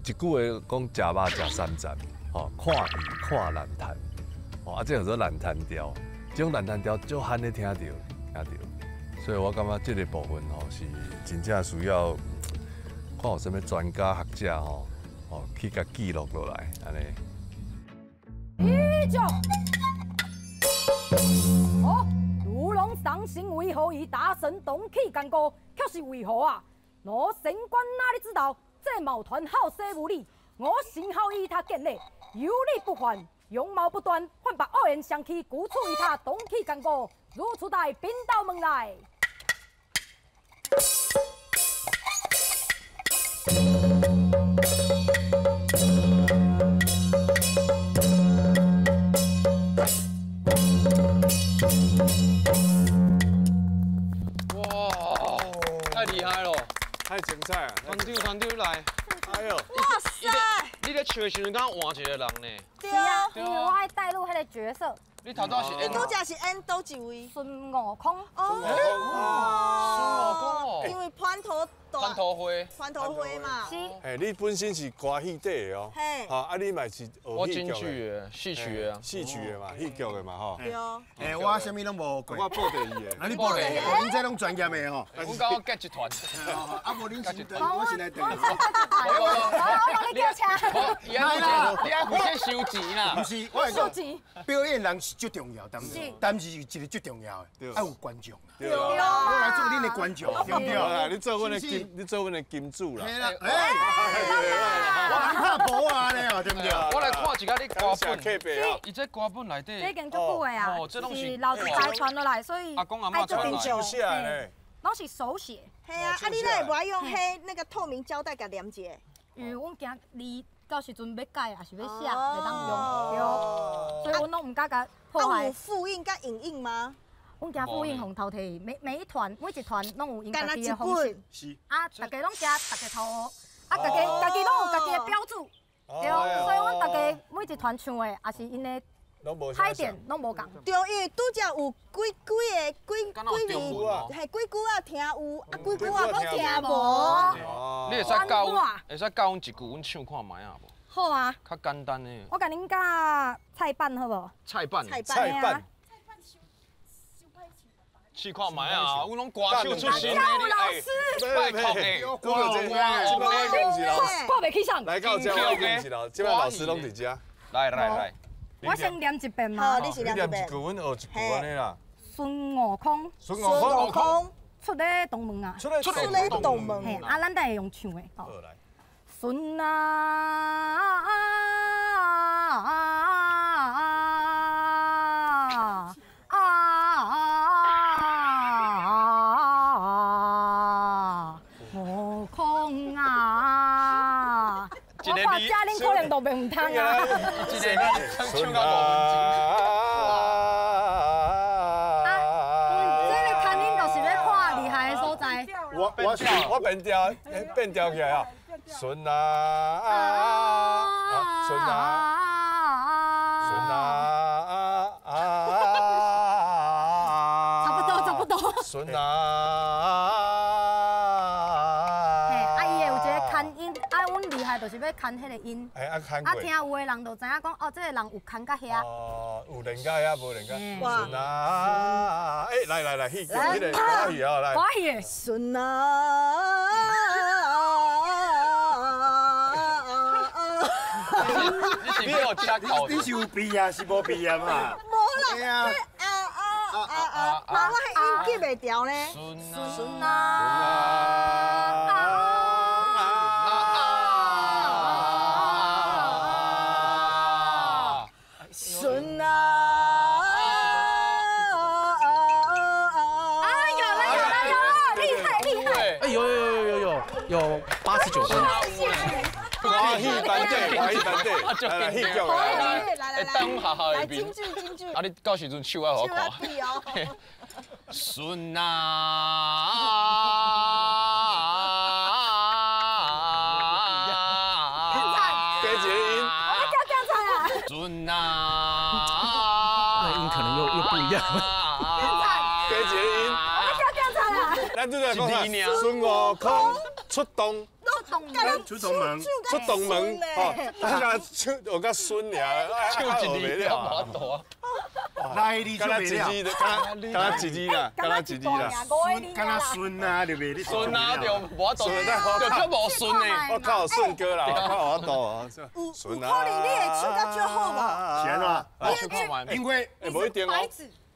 一句话讲，食肉食三层，吼，看戏看难弹，吼，啊，这叫做难弹调，这种难弹调足罕咧听著，听著，所以我感觉这个部分吼是真正需要看有啥物专家学者吼，吼去共记录落来，按呢。依旧。哦，卢龙丧心为何以大神动气干戈，却是为何啊？奴神官哪里知道？这毛团好势无力，我身后与他见礼，有礼不还，容貌不端，反把恶言相欺，故处与他动气干戈，如出带兵到门来。哇，太厉害了，太精彩了！团长，团长来。哎呦，哇塞！你咧唱的时阵，敢换一个人呢？对啊，因为我爱带入彼个角色。你头拄是演，你拄才是演佗一位？孙悟空。哦，孙悟空哦。因为潘头潘头花，潘头花嘛。是。哎，你本身是歌戏底的哦。嘿。好，啊，你嘛是我京剧的，戏曲的。戏曲的嘛，戏剧的嘛，吼。对哦。哎，我啥物拢无过。我报第一的。啊，你报第一，恁这拢专业的吼。阮刚刚结一团。啊，无恁先，我先来等。我帮你叫车。你爱负责收钱啦。不是，我收钱。表演人是最重要，但是一个最重要的，爱有观众。对我来做恁的观众，对不对？你做阮的金，你做阮的金主啦。嘿啦，哎，我拍波啊咧哦，对不对？我来看一下你歌本，伊这歌本内底，这已经足久的啊，是老一辈传落来，所以阿公阿嬷传手写的，拢是手写。嘿啊，啊你哪会无爱用彼那个透明胶带共黏一下？因为阮惊你到时阵欲改，抑是欲写，袂当用，对。所以阮拢毋敢共破坏。有复印佮影印吗？阮惊复印予偷提，每一团每一团拢有𪜶家己的方式。是。啊，大家拢行大家头路，啊，家己家己拢有家己的标注，对。所以阮大家每一团唱的，也是𪜶的拍点拢无仝。对，因为拄才有几几个几几字，嘿，几句仔听有，啊，几句仔阁听无。你会使教阮，会使教阮一句，阮唱看觅啊无？好啊。较简单的。我共恁教菜板好无？菜板。菜板。试看觅啊！阮拢歌手出身的，你老师，拜托的，这摆我已经是老师，挂袂起上。来到这我已经是老，这摆老师拢伫遮。来来来，我先念一遍嘛。好，你先念一遍。句，阮学一句按呢啦。孙悟空。孙悟空。出咧东门啊！出咧东门。嘿，啊，咱等下用唱的。好来。孙啊！悟空啊！我看这恁可能都袂毋通啊。一个唱到五分钟。啊，这个牵引就是欲看厉害的所在。我变调变调起来啊！孙啊，孙啊，孙啊啊！差不多，差不多。孙啊！嘿，啊，伊会有一个牵音，啊，阮厉害就是欲牵彼个音。哎，啊，牵啊，听有的人就知影讲，哦，这个人有牵到遐。哦，有练到遐，无练到。孙啊！哎，来来来，戏剧，彼个歌戏哦，来。歌戏。孙啊！你是有毕业是无毕业嘛？无啦，啊啊啊啊！无我彼音记袂牢呢。孙啊！孙啊！哎有了有了有了，厉害厉害！哎有有有有有有89分。歌戏班底，歌戏班底，来戏剧来来来来，等下下来京剧京剧。啊，你到时阵手爱予我看。孙啊！加一个音。我叫叫出来。孙啊！那音可能又不一样了。加一个音。我叫叫出来。咱拄才讲啥？孙悟空出动。出东门，出东门，哦，他敢唱，我甲孙尔，唱一字了，无大。来你就袂了，敢若一字啦，敢若一字啦，敢若孙啊就袂你孙啊就无度，就较无孙的。我靠顺哥啦，我靠我度啊，孙啊。有可能你会唱甲较好无？是按怎？因为无一定哦。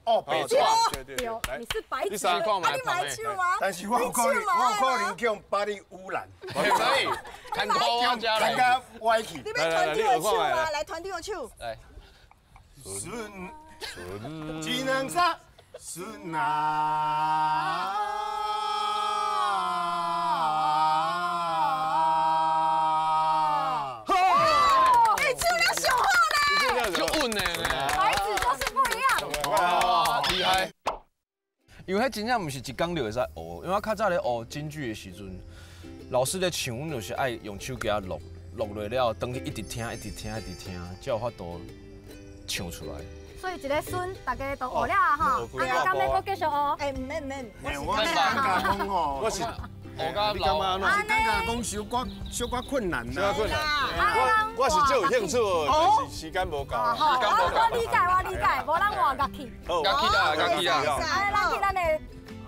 哦，白纸，对对，你是白纸，啊，你嘛会唱吗？但是我有可能，我有可能叫把你污染。可以，牵拖我遮来。牵甲歪去。你欲团长的手吗？来团长的手。来。顺顺，一两三，顺啊！哎，唱了上好啦！足稳的呢。孩子就是不一样。哇，厉害！因为彼真正毋是一工就会使学，因为我较早咧学京剧的时阵，老师咧唱，阮就是爱用手机仔录，录落了后，转去一直听，一直听，一直听，才有法度唱出来。所以一个孙，大家都学了啊吼，啊，你敢欲阁继续学？哎，毋免毋免，我是感觉讲吼，我是学甲老，我是感觉讲小可小可困难啦。小可困难。我是足有兴趣，但是时间无够。好，我理解，我理解，无咱换乐器。乐器啦，乐器啦。啊，咱去咱的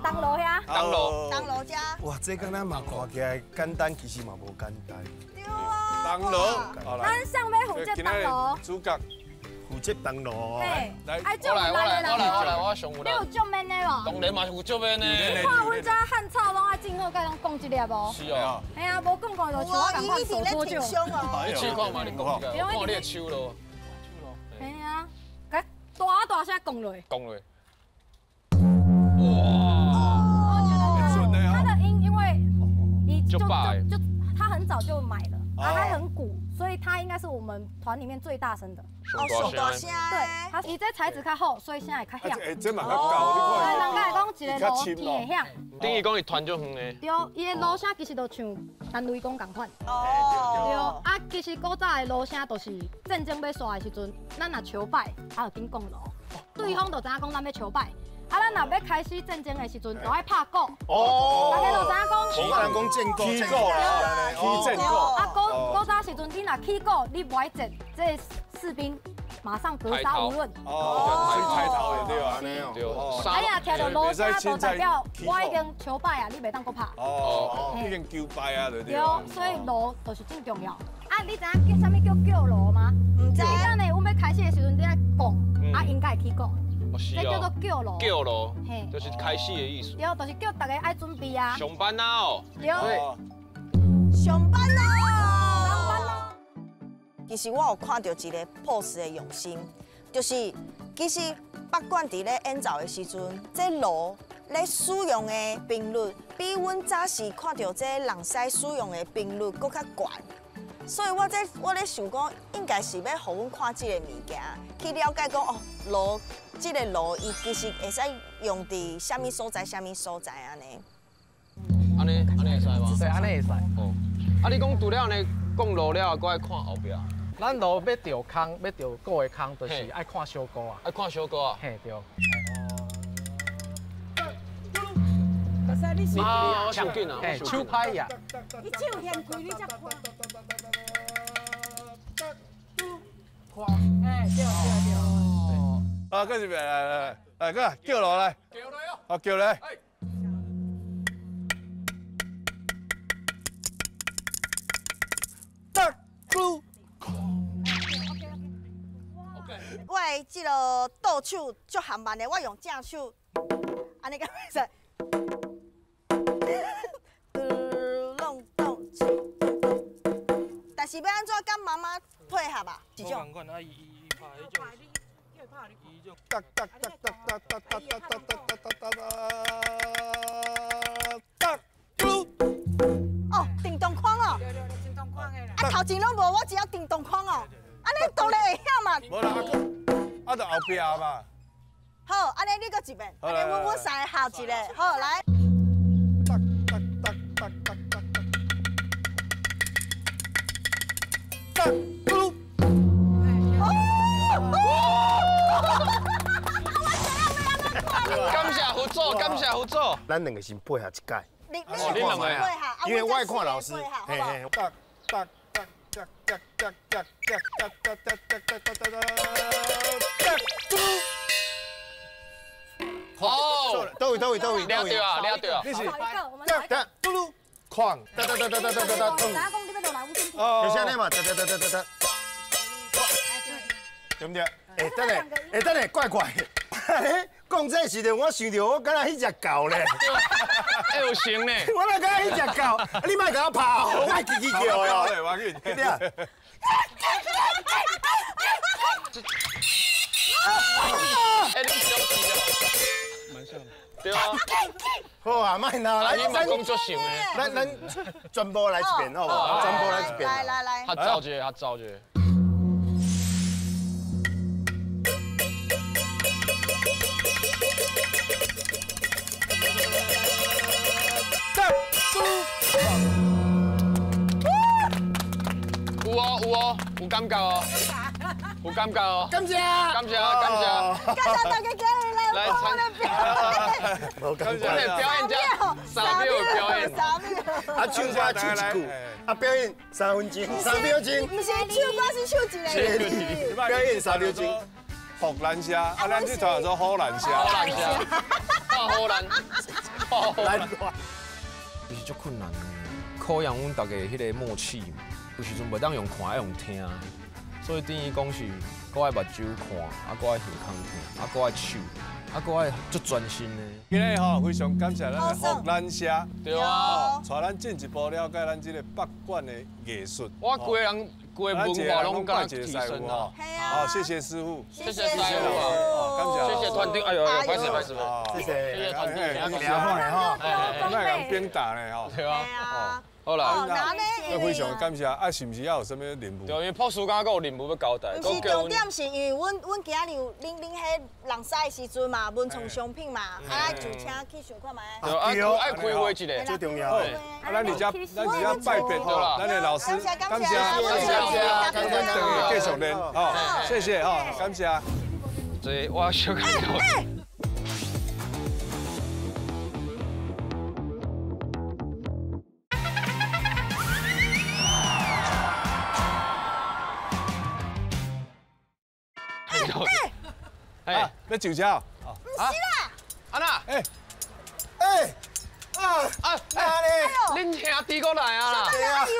铜锣遐。铜锣。铜锣遮。哇，这敢若嘛看起来简单，其实嘛无简单。对啊。铜锣。咱上欲负责铜锣。主角。负责铜锣。来，我来，我来，我来，我来，我上有你有足免的无？当然嘛是有足免的。你看阮遮汉草拢爱进好，该拢讲一粒哦。是哦。嘿啊，无讲讲就像我共款手脱臼。你试看嘛，你讲一下，我看你的手咯。嘿啊，共大大声讲落。讲落。哇！我觉得他的音，因为你就他很早就买了，啊，他很鼓，所以他应该是我们团里面最大声的。哦，上大声。对，他伊这材质较好，所以声会较响。哎，这嘛较高，你看。人家会讲一个锣天会响。等于讲伊团足远的。对，伊的锣声其实就像陈雷公仝款。哦。对，啊，其实古早的锣声就是战争欲煞的时阵，咱若求败，啊，就紧降锣，对方就知影讲咱欲求败。啊，咱若欲开始战争的时阵，就爱拍鼓。哦。大家就知影讲。我人讲战鼓，起鼓啦，起战鼓。啊，古古早时阵，你若起鼓，你无爱战，这个士兵马上格杀勿论。哦，抬头的对啊，对。啊，你若听著锣声，就代表我已经求败啊，你袂当阁拍。哦，已经求败啊，对。对，所以锣就是真重要。啊，你知影叫啥物叫叫锣吗？毋知。你等下阮欲开始的时阵，你爱讲，啊，应该会起鼓。这叫做叫锣，叫锣，就是开始的意思。对，就是叫大家爱准备啊。上班啦哦。对。上班啦。上班啦。其实我有看到一个 pose 的用心，就是其实不管伫咧演奏的时阵，这锣咧使用的频率，比阮早时看到这人狮使用的频率阁较悬。所以我咧想讲，应该是欲予阮看这个物件，去了解讲哦，锣这个锣伊其实会使用伫啥物所在，啥物所在按呢。按呢按呢会使吗？对，按呢会使。哦，啊，你讲除了按呢讲锣了，阁爱看后壁。咱锣欲著空，欲著鼓的空，就是爱看小鼓啊。爱看小鼓啊。嘿，对。啊，我伤紧啊，手歹呀。你手掀开，你才看。哎，对对对。啊，搁一遍，来来来，来，过来叫落来。叫落哦。好，叫来。大鼓。我的这个倒手足含慢的，我用正手，按呢敢会使？但是欲按怎佮妈妈配合啊？这种。哒哒哒哒哒哒哒哒哒哒哒哒哒。哦，叮咚哐哦。对对对，叮咚哐的啦。啊，头前拢无，我只要叮咚哐哦。按呢当然会晓嘛。无啦，啊，就后壁嘛。好，按呢你阁一遍，按呢阮三个合一个，好来。哒哒哒哒哒哒哒。感谢佛祖，感谢佛祖。咱两个先配合一届。你你两个配合，因为我爱看老师。嘿嘿。哒哒哒哒哒哒哒哒哒哒哒哒哒哒哒。好，倒位倒位倒位，掠对啊，掠对啊。你是哒哒嘟噜，哐，哒哒哒哒哒哒哒哒。就是按呢嘛，哒哒哒哒哒哒。对不对？哎，等下，哎，等下，怪怪。讲这时阵，我想到我敢若彼只狗咧。哎，哎有型呢。我来讲彼只狗，你莫共我拍，我爱叽叽叫哦。我紧。对啊。哎，你小气哦。蛮像的。对啊。好啊，莫闹，来，咱讲足像的。咱全部来一遍，好无？全部来一遍。来来来。较走一个，较走一个。有哦有哦，有感觉哦，有感觉哦。感谢，感谢感谢。感谢大家今日来看我的表演。感谢表演者，3秒表演。3秒。啊，唱歌唱一句，啊，表演3分钟，3秒钟。不是唱歌是唱一个。表演3秒钟。福兰虾，啊，咱这团叫做好兰虾。好兰虾，好兰，好兰。其实足困难的，考验阮大家彼个默契嘛。有时阵袂当用看，爱用听，所以等于讲是，阁爱目睭看，啊，阁爱耳孔听，啊，阁爱手，啊，阁爱足专心的。今日吼非常感谢咱的福兰社，对啊，带咱进一步了解咱这个北管的艺术。我规人规文化拢共提升啊！好，谢谢师傅，谢谢师傅，感谢，谢谢团队，哎呦，歹势歹势，谢谢，谢谢团队，聊好的吼，莫共鞭打呢吼，对啊。好啦，那非常感谢啊！是毋是还有啥物任务？对，因为朴树刚刚有任务要交代。毋是重点是因为阮今日有恁彼人狮的时阵嘛，文创商品嘛，啊，就请去想看觅。对，啊，爱开会一个，最重要。啊，咱伫遮，咱伫遮拜别吼，咱的老师，感谢，感谢，感谢，咱继续练，吼，谢谢吼，感谢。这我小感觉。哎，要上车？不是啦。阿娜，哎，哎，啊啊咧！恁兄弟过来啊啦！对啊，伊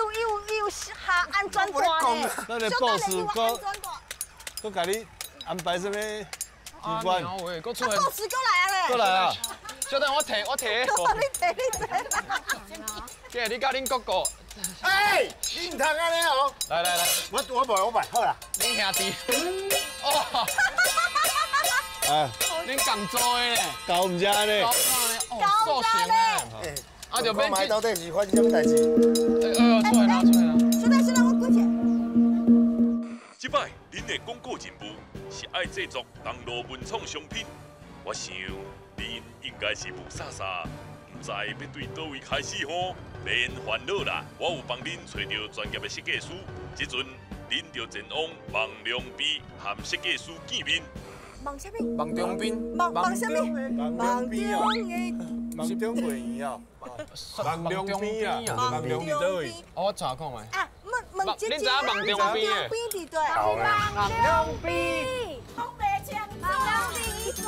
有下安全带呢。咱的博士哥，阁共你安排啥物机关？阁出现。博士阁来啊咧！阁来啊！小等我提，我提。你提你提。姐，你佮恁哥哥。哎，你毋通按呢哦！来来来，我无好啦。恁兄弟。哦。哎，恁共做的咧？狗毋知安呢？高型咧。啊，就免买到底是发生啥物代志？哎呦，出来啦，出来啦！小等小等，我过去。这摆恁的广告任务是爱制作铜锣文创商品，我想恁应该是雾煞煞，毋知欲对佗位开始吼，免烦恼啦，我有帮恁揣著专业的设计师，这阵恁就前往望龙边和设计师见面。望啥物？望中边。望啥物？望中的。望中会员哦。望龙边啊。望龙伫佗位？哦，我查看觅。啊，问问姐姐。恁知影望中边的？边伫佗？望龙边。讲袂清楚。望龙边伊山。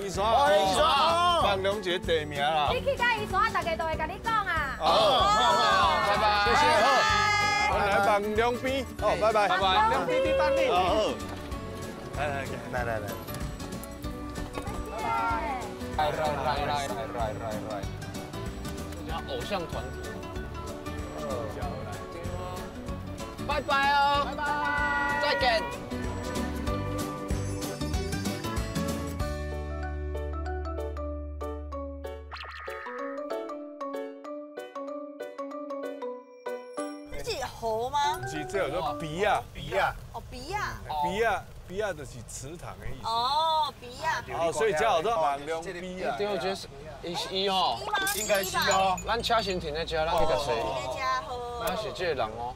伊山。伊山。望龙一个地名啦。你去到伊山，大家都会共你讲啊。好，好，好，拜拜。谢谢。好，我来望龙边。好，拜拜。拜拜。龙边伫等你。好。来来来来来，来来来来来来来，这叫偶像团体。拜拜哦，拜拜，再见。这是河吗？是这叫做鼻啊，鼻啊，哦鼻啊，鼻啊。鼻仔就是池塘的意思。哦，鼻仔。哦，所以才叫做望龙鼻仔。对，我觉得是，伊是伊吼。应该是哦。咱车先停在遮，咱去共踅。咱是这个人哦。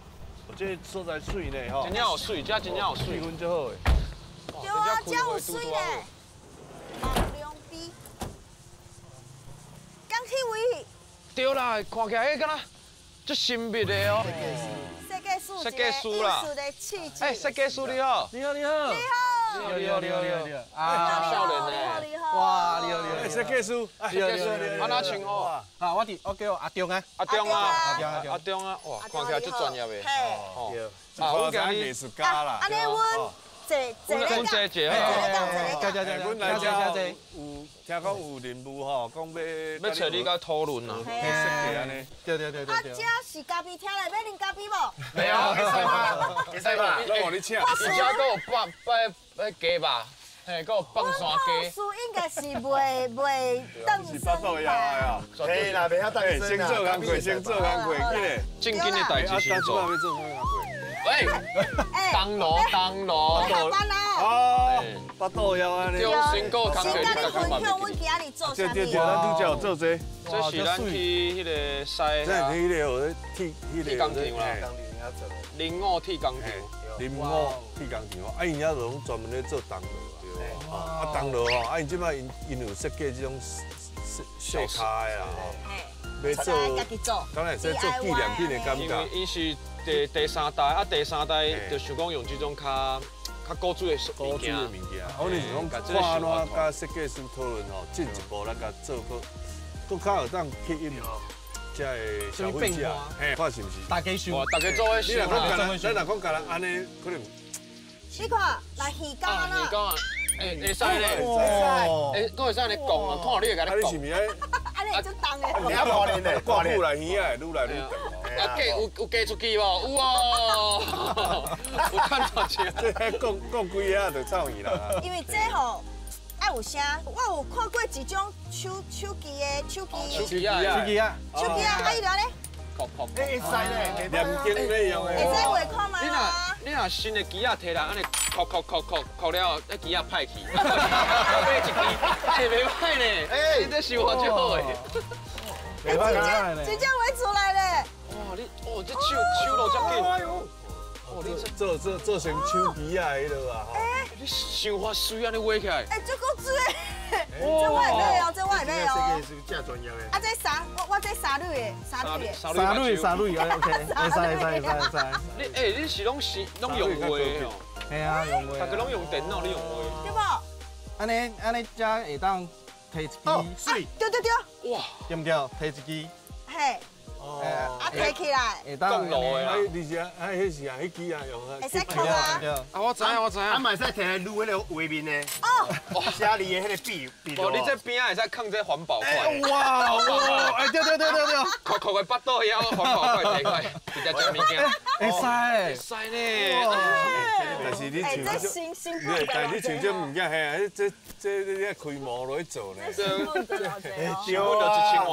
这所在水呢吼。真正有水，这真正有水，气氛足好的。对啊，这有水呢。望龙鼻。刚去位。对啦，看起来彼敢若足神秘的哦。设计师啦，哎，设计师你好，你好你好，你好，你好你好你好你好，啊，少年呢，哇，你好你好，设计师，设计师，按怎称呼？啊，我叫阿中啊，阿中啊，阿中啊，哇，看起来足专业的，哦，啊，我今日艺术家啦，按呢，阮坐坐咧讲讲，坐坐坐咧讲，阮来遮有听讲有任务吼，讲要要找你佮讨论啊。设计按呢。对对对啊，这是咖啡厅内要啉咖啡无？没有，会使吧？会使吧？拢予你请。伊遮阁有放摆摆鸡肉，嘿，阁有放山鸡。师应该是袂袂当是巴肚枵的啊。嘿啦，袂晓当先做工课，先做工课，紧嘞。正经的代志先做。啊，要做啥工课？喂，当炉当炉。下班啦。哦，巴肚枵按呢。对，先顾工课，先佮你分享，阮今日做啥对对对，咱拄才有做这。这是咱去彼个西。这迄个铁，彼个铁工厂啦。林五铁工厂。林五铁工厂，啊，𪜶遐就拢专门咧做铜锣啊。啊，铜锣吼，啊，𪜶这摆𪜶有设计这种细跤的啦吼，欲做，家己做，敢会使做纪念品的感觉。因为伊是第三代，啊，第三代就想讲用这种较古锥的古锥的物件。我就是讲，看按怎佮设计师讨论吼，进一步咱共做阁较会当吸引遮个消费者，嘿，看是毋是？大家想，大家做伙想。你若讲干，咱若讲干按呢，可能。你看，来鱼竿啊！鱼竿啊，会会使咧，会，阁会使按呢讲啊，看你会共你讲。啊，你是毋是爱？按呢足重的。你啊，挂链咧，挂久来耳仔会愈来愈长。啊，加有加出去无？有哦，有趁偌济。这讲讲几下就走去啦。因为这吼爱有声，我有看过一种手机的手机。手机啊，手机啊，手机啊，啊伊就按呢。会使咧，念经咧用的。会使画看觅啊？你若新的机仔提来，按呢，扣扣扣扣扣了，彼机仔歹去。买一支，哎，袂歹呢。哎，你这想法足好的。哎，真正画出来咧。哇，你哦，这手落遮紧。哦，你做成手机仔彼落啊！哎，你想法媠按呢画起来。哎，足古锥的，这我会买哦，这我会买哦。这个是正专业的。啊，这三，我这三蕊的，三蕊的。三蕊三蕊，OK，会使会使会使会使。你哎，你是拢用画的哦？嘿啊，用画。大家拢用电脑，你用画。对无？按呢按呢，遮会当提一支。媠。对对对。哇，对毋对？提一支。嘿。啊，提起来。会当降落的啊。你是啊，啊，彼是啊，彼支啊用啊。会使扣啊。啊，我知影，我知影。啊，嘛会使提来撸彼个画面的。哦。写字的彼个笔笔。哦，你这边仔会使囥这环保筷。哇哇！哎，对对对对对。扣扣个腹肚遐，环保筷提开，直接食物件。会使。会使呢。但是你像这新新但是你像这物件，嘿，这你开模落去做呢。对对啊，一千外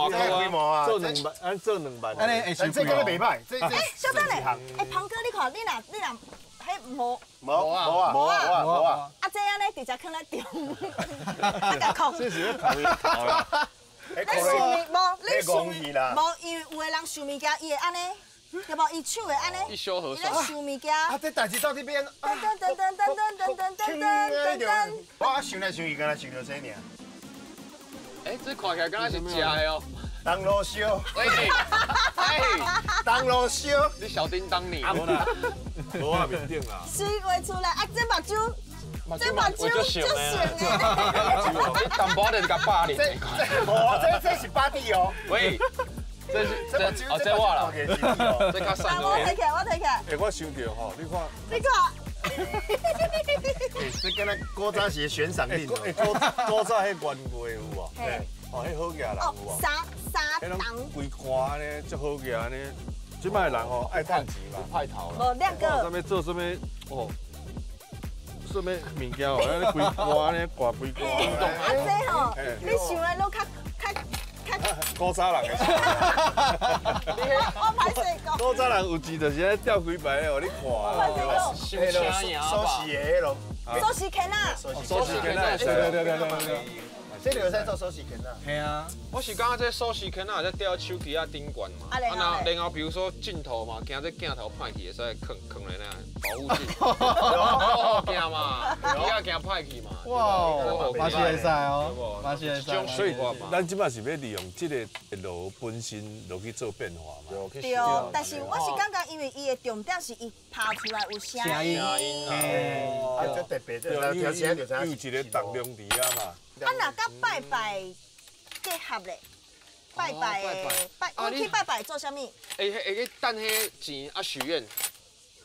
块啊。做2万，按做2万。按呢会这敢若袂歹，这哎，稍等咧，哎，鹏哥，你看，你若彼无无无啊无啊无啊！啊，这按呢直接囥咧中，啊，共扣。这是咧头啦。你想物无？你想无？因为有的人想物件，伊会按呢，对无？伊手会按呢，伊小和伊咧想物件。啊，这代志到这边。噔噔噔噔噔噔噔噔噔噔。我想来想去，敢若想著这尔。哎，这看起来敢若是食的哦。铜锣烧，喂，哎，铜锣烧，你小叮当你，无啦，无啊面顶啦。水画出来啊，这目睭，这目睭足神的。你淡薄就是共霸凌。无，这是巴蒂哦。喂，这是这哦，这我啦，这较瘦。我提起来，我提起来。哎，我想著吼，你看，你看。哎，这敢若古早时的悬赏令。哎，古早彼元月有无？哦，彼好额人有无？三三规罐呢，足好额呢。这摆人吼爱趁钱嘛，派头啦。无两个。啥物做啥物哦？啥物物件哦？按呢规罐呢，挂规罐。啊，这吼，你想的拢较古早人的。我歹势讲。古早人有钱就是爱吊几排的，予你看。收锁匙的彼落。锁匙圈啊。锁匙圈啊！对对对对对。这个会使做锁匙圈啊？嘿啊，我是感觉这锁匙圈啊，会使吊手机仔顶悬嘛。啊，然后比如说镜头嘛，惊这镜头歹去，会使囥囥咧那保护镜。哦，惊嘛，机仔惊歹去嘛。哇，嘛是会使哦，嘛是会使。所以，咱这摆是欲利用这个炉本身落去做变化嘛。对，但是我是感觉，因为伊的重点是伊拍出来有声音。啊，这特别，这听声就知有一个重量伫遐嘛。啊，若佮拜拜结合咧，拜拜的拜，阮去拜拜做啥物？会会去等彼钱啊许愿。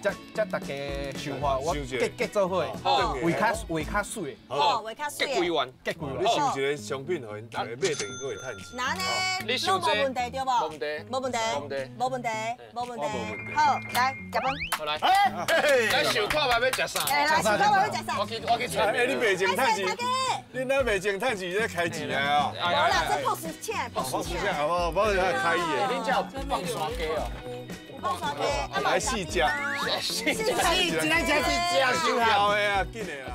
才大家想法，我结做伙，画较水，哦，画较水，结几万，结几万。你想一个商品，予𪜶大家买转去会趁钱。那呢？你想这无问题对无？无问题，无问题，无问题，无问题，无问题。好，来食饭。好来，来想看觅欲食啥？来，想看觅欲食啥？我去揣。哎，你袂种趁钱？你哪袂种趁钱？咧开钱啊？无啦，这朴实请，朴实请。好无？我是开伊的。恁遮有放山鸡哦？放山鸡，来试食。试食，这咱这是食伤的啊，紧的啦。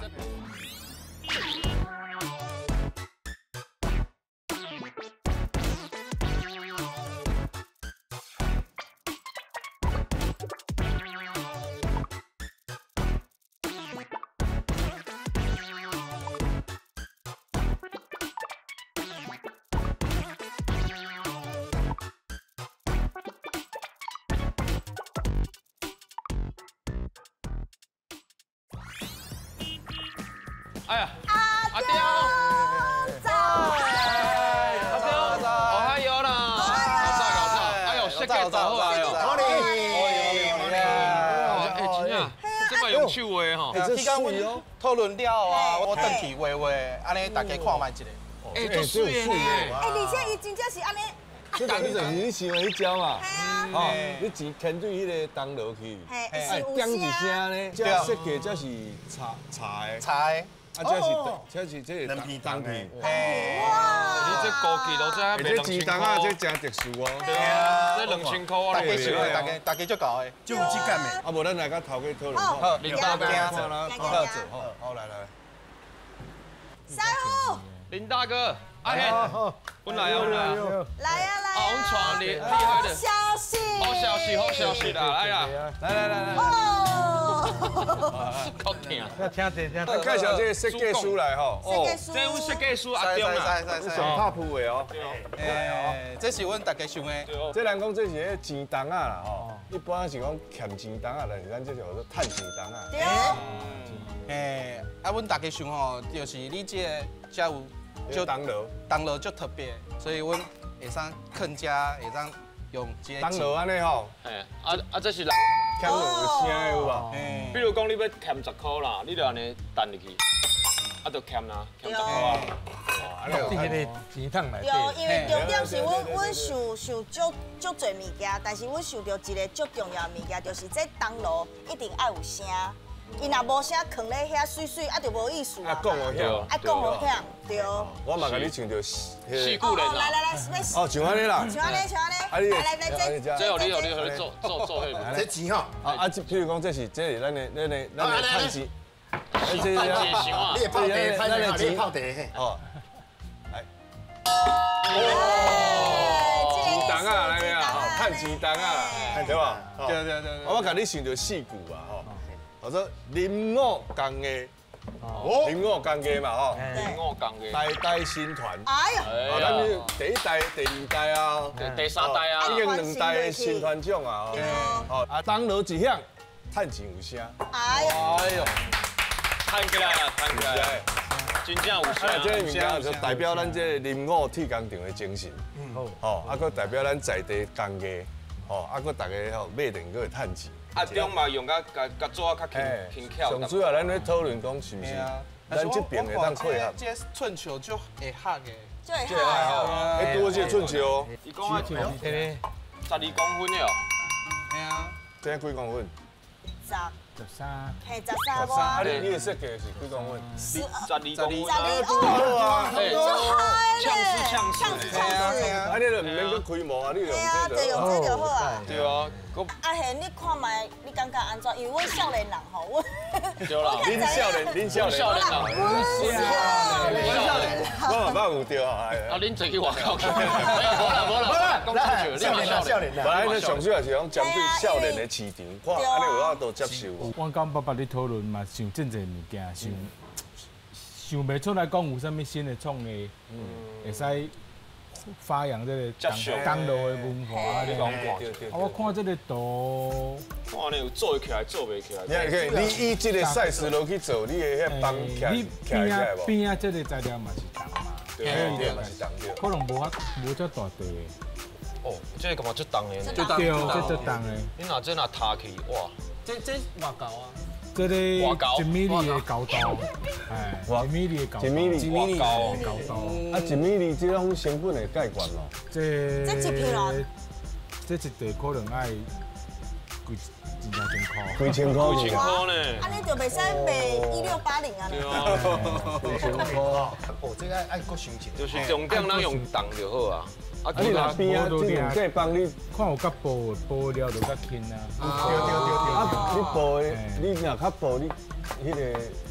哎呀，阿中，早，阿中，哦嗨哟啦，早早早，哎呦，设计多好哎哟，哎真正，这嘛用手画吼，这水哦，讨论了啊，我转去画画，按呢大家看觅一下。哎，足媠的，哎，而且伊真正是按呢。这就是你想的彼招嘛，哦，你钱牵对彼个铜锣去，哎，点一声呢，这设计这是茶茶的，茶的，啊，这是这是铜片，哇，你这高级都这这钱铜啊，这真特殊哦，对啊，这2000块，大家想的，大家足够的，就有质感的。啊，无咱来甲头家讨论，好，林大哥，好，好，来来。师傅，林大哥。阿贤，阮来啊，阮来啊，来啊来啊！阮带厉害的，好消息，好消息，好消息啦！来啦，来来来来，哦，够听，听者听。介绍这个设计师来吼，设计师，这阮设计师阿中啊，上拍铺的哦。哎，这是阮大家想的。这人讲这是彼钱筒仔啦吼，一般是讲欠钱筒仔，但是咱这叫做趁钱筒仔。对。哎，啊，阮大家想吼，就是你这个才有。就铜锣，铜锣足特别，所以阮会使囥遮，会使用这个。铜锣按呢吼，嘿，啊这是人欠落有声的有无？比如讲你欲欠10箍啦，你就按呢弹入去，啊就欠啦，欠10箍啊。伫彼个钱筒内底。对，因为重点是阮想想足济物件，但是阮想著一个足重要的物件，就是这铜锣一定爱有声。伊若无声，囥咧遐媠媠，啊就无意思啊。啊，讲予响，啊讲予响，对。我嘛共你唱著四句咧。来来来，哦，像按呢啦。像按呢，像按呢。来来来，这这你予你做做做彼。这钱吼。啊，这譬如讲，这是咱的咱的咱的趁钱。这是你的泡茶，咱的钱泡茶嘿。哦。来。钱筒啊，来啊，趁钱筒啊，对吧？对对对。我共你想著四句啊，吼。我说林五工艺，林五工艺嘛吼，林五工艺，代代新传。哎呦，啊，咱是第一代、第二代啊，第三代啊，已经2代的新团长啊，哦，啊，铜锣一响，趁钱有声。哎呦，哎呦，趁起来啊，趁起来，真正有声。啊，这个物件就代表咱这个林五铁工厂的精神，吼，啊，阁代表咱在地工艺，吼，啊，阁大家吼买转阁会趁钱。阿中嘛用甲甲做啊较轻轻巧。上主要咱咧讨论讲是毋是？咱这边会当配合。这寸球足会合的。这会合哦。哎，拄好这个寸球。伊讲啊，12公分的哦。嘿啊。这几公分？十。13。嘿，13外。啊，你的设计是几公分？12公分。 12哦。呛死呛死呛死！啊，你就毋免阁开模啊，你用这就用这就好啊。对啊。阿贤，你看觅，你感觉按怎？因为阮少年人吼，阮对啦，恁少年，恁少年，阮少年，我嘛捌有对啊。啊，恁坐去外口去。无啦无啦，讲出笑，你嘛少年。本来咧上主要是讲针对少年的市场，看按呢有法度接受无？我跟爸爸咧讨论嘛，想真济物件，想袂出来讲有啥物新的创意，会使发扬这个铜锣的文化。啊，我看这个图，看呢有做会起来，做袂起来。你以这个 size 落去做，你会彼放起来无？边仔这个材料嘛是铜嘛，对，嘛是铜对。可能无遐无遮大块。哦，这个嘛足重的，对，这足重的。你若这若塌去，哇！这偌高啊？这个1米2的高度，哎，1米2的高度， 1米2， 1米2高度。啊，1米2这种成本会介悬哦。这这一片哦，这一块可能爱几一两千块。几千块，几千块呢？啊，你就袂使卖1680啊。对啊，几千块。哦，这个爱阁想一下。就是重点，咱用重就好啊。啊，你若边啊，这两块帮你看有较薄的，薄了就较轻啊。对对对对。啊，你薄的，你若较薄，你彼个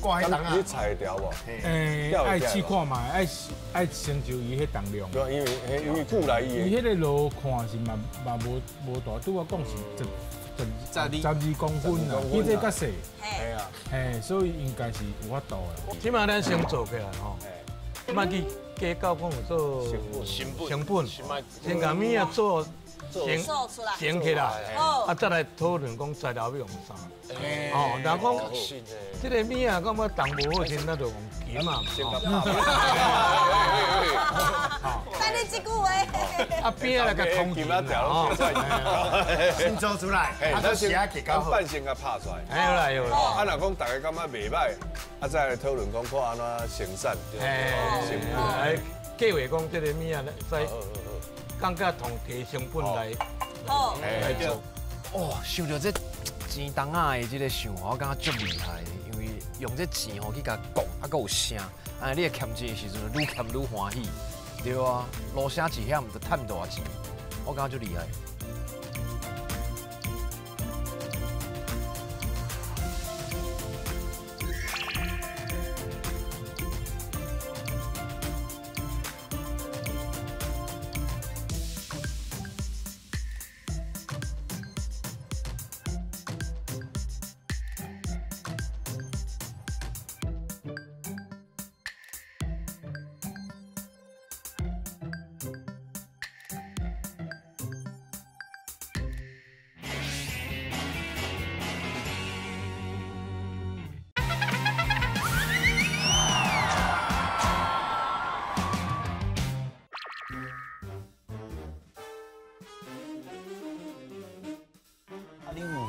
挂彼重啊，你踩会掉无？欸，爱试看觅，爱成就伊彼重量。对，因为久来伊。伊彼个路看是嘛无大，拄仔讲是12公分啊，比这较细。嘿啊。嘿，所以应该是有法度的。这摆咱先做起来吼，莫去计较讲有做成本，先共物仔做成起来，啊，再来讨论讲材料欲用啥。哦，若讲这个物仔感觉重无好，先咱就用琴啊嘛。等你这句话。啊，边仔来共通琴啊，先做出来，啊，咱先半先共拍出来。哎啦，有啦。啊，若讲大家感觉袂䆀，啊，再来讨论讲看按怎生产。成本。来计划讲这个物仔使感觉同低成本来来做。哦，想到这钱筒仔的这个想法，我感觉足厉害的，因为用这钱吼去共讲，啊，阁有声，按呢你会欠钱的时阵，愈欠愈欢喜，对啊，锣声一响就趁大钱，我感觉足厉害。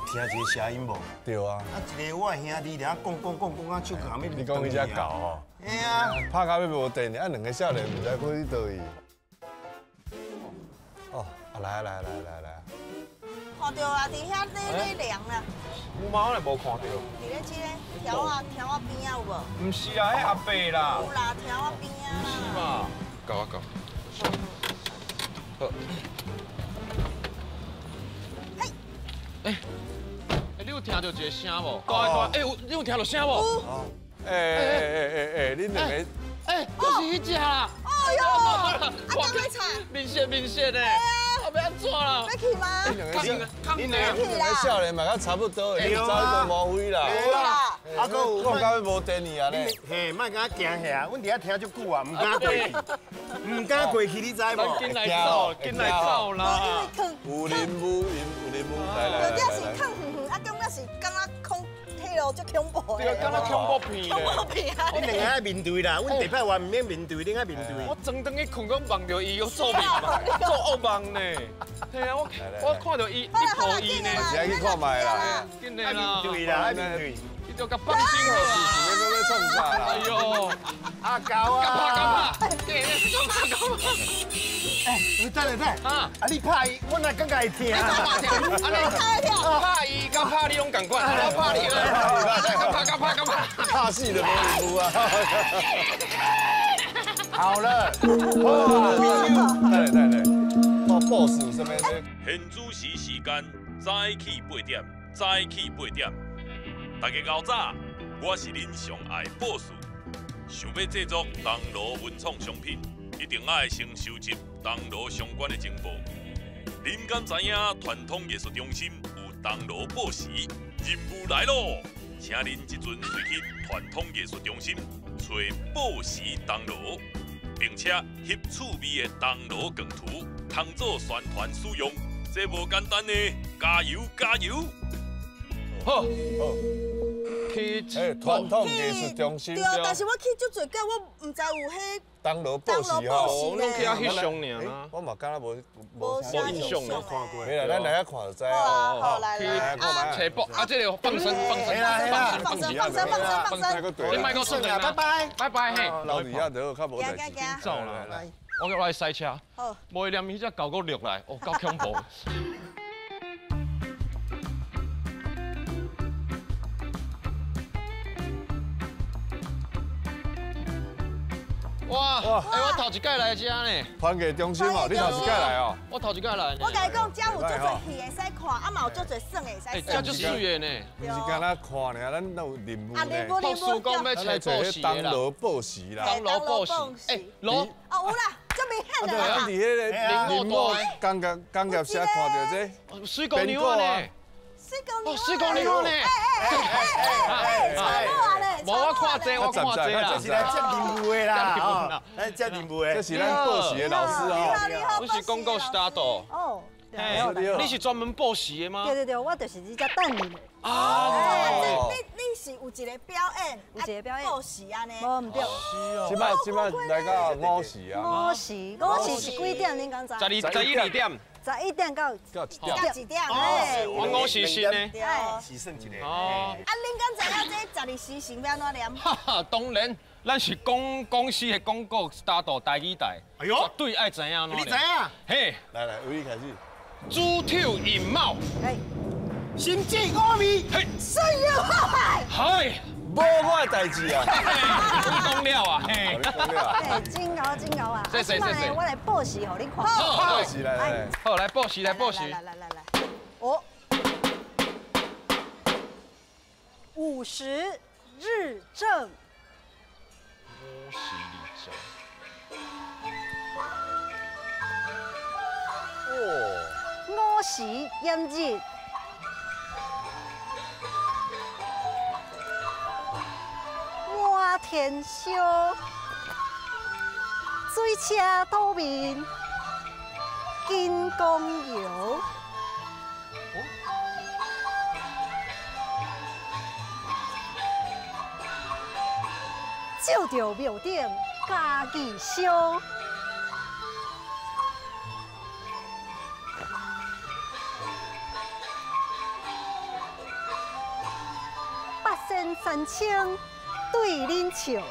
听一个声音无？对啊。啊，一个我的兄弟伫遐讲讲讲讲啊，手铐欲。你讲彼只狗吼？嘿啊。拍到欲无电啊，两个少年毋知去佗位。哦，啊来来来来来。看到啊，伫遐咧咧凉啦。有吗？我来无看到。伫咧这个条仔条仔边仔有无？毋是啊，彼阿伯啦。有啦，条仔边仔啦。是嘛？够啊够。好。嘿。哎。你有听到一个声无？大大，哎，你有听到声无？哎，恁两个，哎，就是彼只啦！哎呦，啊，敢欲吵？面色面色呢？啊，欲按怎啦？欲去吗？恁两个少年嘛，佮差不多，你走都无位啦。对啦。啊，阁有讲到欲无电去啊咧。嘿，莫敢惊吓，阮伫遐听足久啊，毋敢过去，毋敢过去，你知无？紧来走，紧来走啦！有林无云，有林无，来来来。有是囥远远，啊，感觉是敢若空彼落足恐怖的。对，敢若恐怖片。恐怖片啊！恁两个爱面对啦，阮地摆话毋免面对，恁爱面对。我专转去困，讲梦著伊，做梦，做恶梦呢。嘿啊，我看著伊，你抱伊呢。是爱去看觅啦。紧来啦！爱面对啦，爱面对。你就共放心好啊！是欲创啥啦？哎呦，阿狗啊！敢拍敢拍，敢拍。哎，你等下等，啊，你拍伊，我哪感觉会疼？你拍拍伊，佮拍你拢仝款，我拍你，敢拍敢拍敢拍，拍死就无任务啊！好了，好啊，对对对，哦，boss 有啥物？现主时时间早起8点，早起8点。大家𠢕早，我是恁上爱 boss。想欲制作铜锣文创商品，一定爱先收集铜锣相关的情报。恁敢知影传统艺术中心有铜锣报时？任务来咯！请恁这阵随去传统艺术中心揣报时铜锣，并且翕趣味的铜锣梗图，通做宣传使用。这无简单呢，加油加油！好，好，去传统艺术中心。对啊，但是我去足济届，我毋知有彼东罗报时吼，拢去遐翕相尔啦。我嘛敢若无无印象，无看过。没啦，咱来遐看就知啊。好，来来，去找报啊，这个放生放生放生放生放生放生。你莫阁出来，拜拜拜拜嘿。老弟啊，得较无代志。走啦，我叫我来赛车。无连彼只狗阁掠来，哦，够恐怖。哇！哎，我头一摆来遮呢。团结中心哦，你头一摆来哦。我头一摆来。我共你讲，遮有足济戏会使看，啊嘛有足济耍会使耍。遮足水的呢。毋是干焦看尔，咱有任务呢。博士讲欲揣报时啦。东罗报时啦。东罗报时。哎，罗。哦，有啦，足明显的啦。咱伫彼个林务工业工业社看著这。水姑娘呢？水姑娘。水姑娘呢？哎，无我看这，我看这啦。这是来接任务的啦，来接任务的。这是咱报时的老师哦。我是广告 start。哦。你是专门报时的吗？对对对，我就是这只等你。啊。你是有一个表演，有一个表演报时按呢？无毋对。这摆这摆来到午时啊。午时，午时是几点？恁敢知？十二点。 11点到1点，哎，我午时辰呢？时算一个。哦。啊，恁敢知影这12时辰欲按怎念？哈哈，当然，咱是公公司的广告 start 台语台，哎呦，绝对爱知影。你知影？嘿，来来，为你开始。猪头寅卯。嘿。心机五味。嘿。岁月浩瀚。嗨。无我的代志啊！你讲了啊！嘿，嘿，真𠢕真𠢕啊！谢谢谢谢。我来报时予你看。好，报时来来。好，来报时来报时。来来来来。哦。午时日正。午时日正。哦。午时炎日。满天烧，水车土面金光摇，照著庙顶家己烧。八仙三清。对恁笑，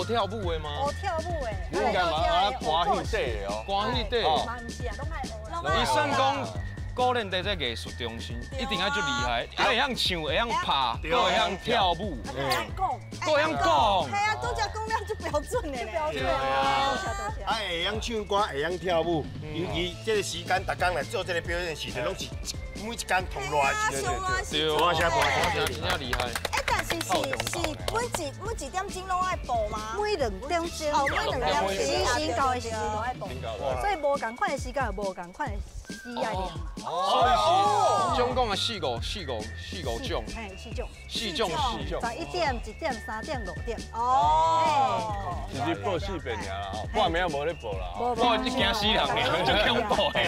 跳舞的吗？学跳舞的。你应该嘛啊，歌戏底的哦。歌戏底。嘛毋是啊，拢爱学。伊算讲，古练地这艺术中心，一定爱足厉害，爱会晓唱，会晓拍，阁会晓跳舞，阁会晓讲，阁会晓讲。系啊，拄才讲了足标准的。标准啊！多谢多谢。啊，会晓唱歌，会晓跳舞，尤其这个时间，逐工来做这个表演时阵，拢是每一工同热的时阵。对，我声播声，真正厉害。但是是每一点钟拢爱报吗？每2点钟。哦，每2点钟。时辰到的时阵就爱报，所以无仝款的时间有无仝款的诗爱念。所以是总共的四五种。嘿，四种。四种诗。11点、1点、3点、5点。哦。其实报4遍尔啦，吼，半暝无咧报啦。我这惊死人的，足恐怖的。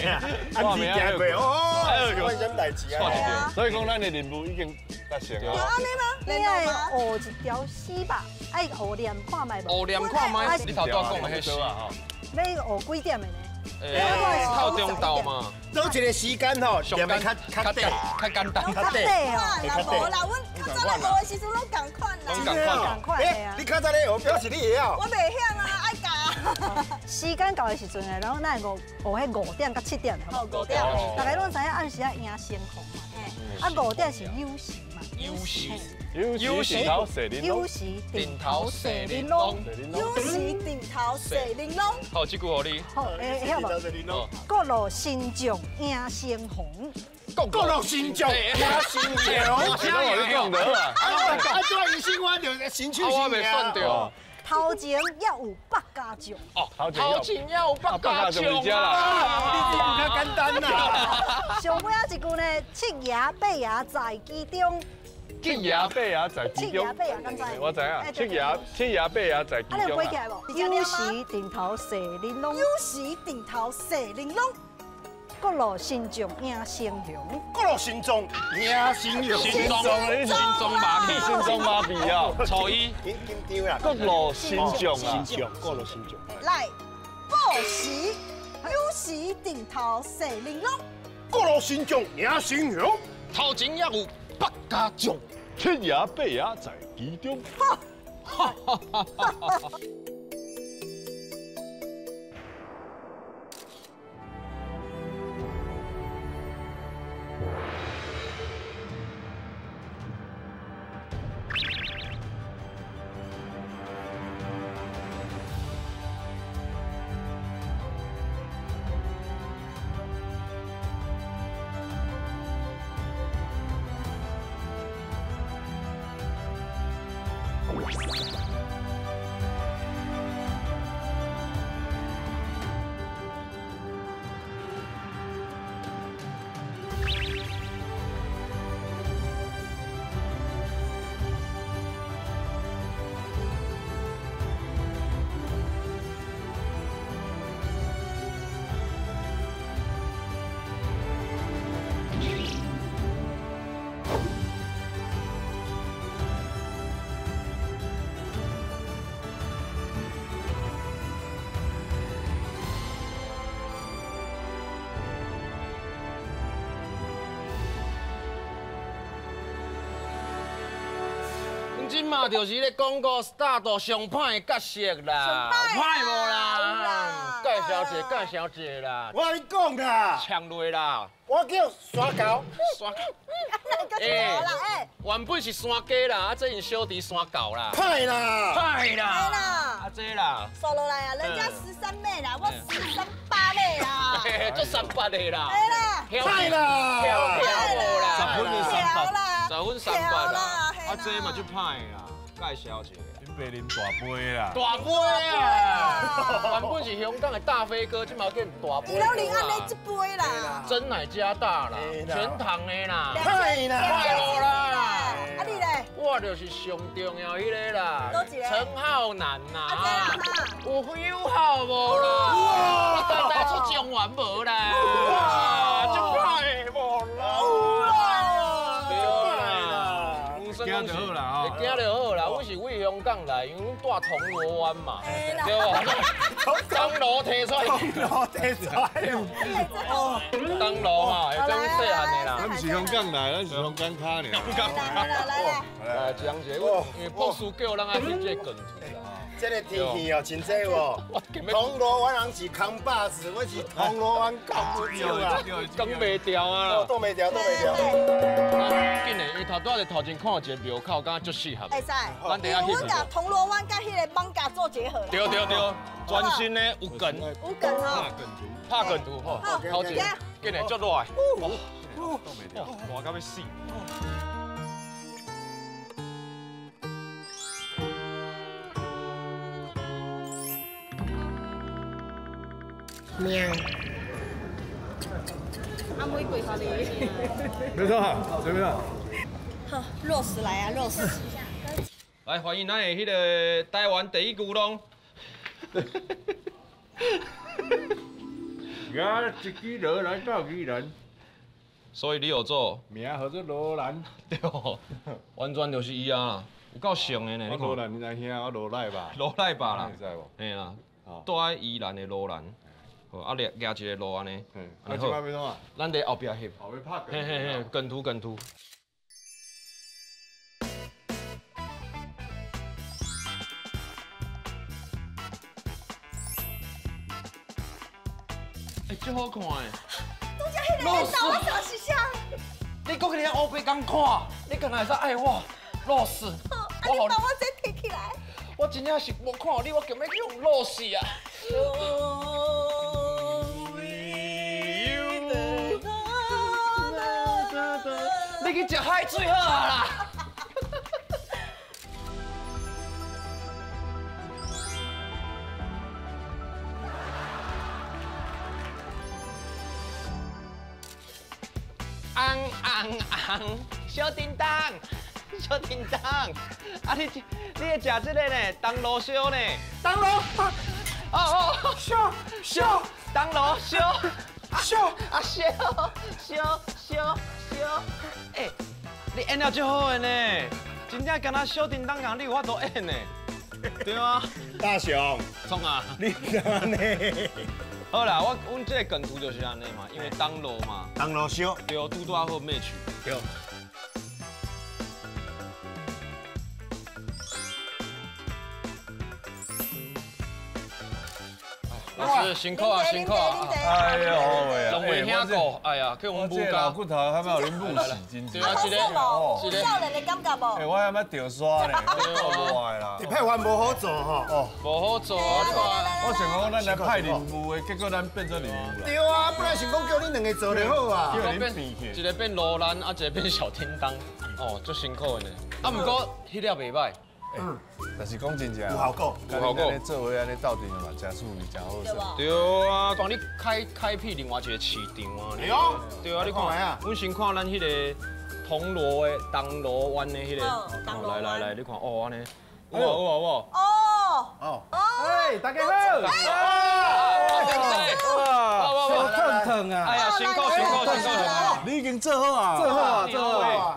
半暝惊过哦，发生什么代志啊？所以讲，咱的任务已经达成啊。有按呢吗？你爱学一条诗吧，爱学念看觅无？学念看觅，你头拄仔讲的彼诗啊？欲学几点的呢？透中昼嘛。倒一个时间吼，念的较较短，较简单。较短哦。无啦，阮较早咧学的时阵拢仝款啦。拢仝款，仝款。你较早咧学，表示你会晓。我袂晓啊，爱教。时间到的时阵呢，然后咱会学彼5点到7点，好，5点。大家拢知影暗时仔迎星红嘛，啊5点是酉时嘛。酉时。有时顶头踅玲珑，有时顶头踅玲珑，有时顶头踅玲珑。好，这句予你。好，会晓无？各路神将迎星红。各路神将迎星红。我你讲得啦。啊，对，医生我就神手我袂算著。头前要有百家将。哦，头前要有百家将啦。你这句较简单啦。上尾仔一句呢，七爷八爷在其中。七爷八爷在其中。七爷八爷敢知？我知影。七爷八爷在其中。啊，你有背起来无？有时顶头踅玲珑。有时顶头踅玲珑。各路神将迎星雄。各路神将迎星雄。心中心中麻痹，心中麻痹啊！初一。紧紧张啦。各路神将啊！各路神将。来，报时，有时顶头踅玲珑。各路神将迎星雄。头前也有百家将。七爷八爷在其中。哈哈哈哈哈！这嘛就是咧广告 start 上歹的角色啦，歹无啦？介绍一下，介绍一下啦。我跟你讲啦，抢落啦。我叫山狗，山狗。哎，原本是山鸡啦，啊，这因小弟山狗啦。歹啦，歹啦，啊这啦。刷落来啊，人家13妹啦，我13八妹啦。做38的啦。对啦。歹啦，歹啦，10分38啦，10分38啦。啊，这嘛足歹啦，介绍一下。恁爸啉大杯啦。大杯啊！原本是香港的大飞哥，这嘛变大杯。伊拢啉按呢一杯啦。珍奶加大啦，全糖的啦。歹啦，歹啦。啊你咧？我就是上重要彼个啦。陈浩南啦。有友好无啦？哇！单单出状元无啦？哇！足歹无啦？有啦。惊就好啦，吼！会惊就好啦。阮是为香港来，因为阮住铜锣湾嘛，对无？铜锣提出来，铜锣提出来，铜锣嘛，会讲细汉的啦。咱毋是香港来，咱是香港卡尔。来来来来，来，一人一个，因为博士叫咱爱翕这个梗图啦。这个天气哦，真济哦。铜锣湾人是扛把子，我是铜锣湾搞不住啦。挡袂牢啊！挡袂牢，挡袂牢。紧嘞，因为头拄仔头前看到一个庙口，敢若足适合。会使。咱等下翕。阮共铜锣湾佮彼个艋舺做结合。对对对，全新的有梗。有梗吼。拍梗图吼。头前，紧嘞，足热的。哇，热到欲死。喵。阿妹跪下你。没错，随便。好，落实来啊，落实。来，欢迎咱的彼个台湾第一巨浪。我一支罗来到宜兰，所以你有做名号做罗兰，对，完全就是伊啊，有够像的呢。我罗兰，你知兄，我罗赖吧？罗赖吧啦，你知无？嘿啦，住喺宜兰的罗兰。啊，举一个路按呢。啊，这摆欲创啊？咱伫后壁翕。后壁拍。嘿嘿嘿，梗图梗图。哎，真好看哎！拄才彼个领导，我想是啥？你阁去遐乌白共看，你敢若会使爱我？落死！我你把我这提起来。我真正是无看到你，我强欲去予落死啊！你去食海水好啊啦！红红红，小叮当，小叮当，啊你会食这个呢？铜锣烧呢？铜锣，哦哦，烧烧，铜锣烧，烧啊烧烧烧烧，欸，你演了足好的呢，真正敢若小叮当共，你有法度演呢？对啊，大雄，创啊？你按呢？好啦，阮这个梗图就是按呢嘛，因为铜锣嘛，铜锣烧，对，拄拄好 match。对。老师辛苦啊，辛苦啊！哎呦喂，两位兄哥，哎呀，去阮母家。老骨头还没有恁母死，真对啊，这个，少年的感觉无？哎，我还没掉沙呢，够热的啦。这派员无好做吼，哦，无好做。我想讲，咱来派任务的，结果咱变做任务啦。对啊，本来想讲叫恁两个做就好啊。叫恁变一个变罗兰，啊，一个变小叮当，哦，足辛苦的呢。啊，不过彼粒袂歹。嗯，但是讲真正，有效果，有效果。做伙按呢斗阵嘛，真趣味，真好耍。对啊，当你开辟另外一个市场啊。对啊，对啊，你看，阮先看咱彼个铜锣的铜锣湾的彼个，来来来，你看哦，按呢，有无有无？哦哦哎，大家好。哇，手烫烫啊！哎呀，辛苦辛苦辛苦！你已经做好啊，做好啊，做好啊。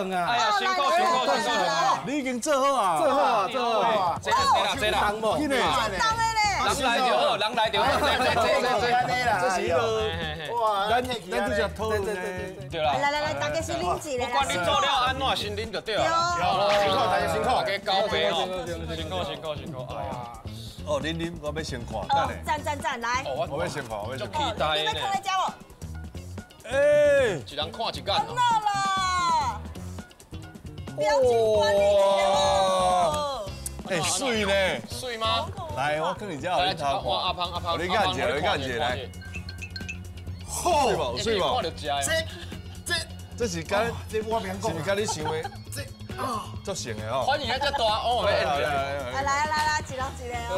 哎呀，辛苦辛苦辛苦！你已经做好啊，做好啊，做好啊！这啦这啦这啦，人来就好，人来就好，这是哇，咱这只讨论对啦。来来来，大家先啉一个。不管你做了按怎，先啉就对了。辛苦大家辛苦，大家交杯哦，辛苦辛苦辛苦，哎呀。哦，恁啉，我欲先看，等下。赞赞赞，来。我欲先看，我欲先看。你欲看来食无？哎，一人看一眼。啦。表情管理哦。哎，水呢？水吗？来，我跟你这有你头看。阿胖阿胖，你看一下，你看一下来。好，水无？这是跟这我免讲，是毋是佮你想的？这啊，足成的哦。反应遐大，哦，来来来来，一人一个哦。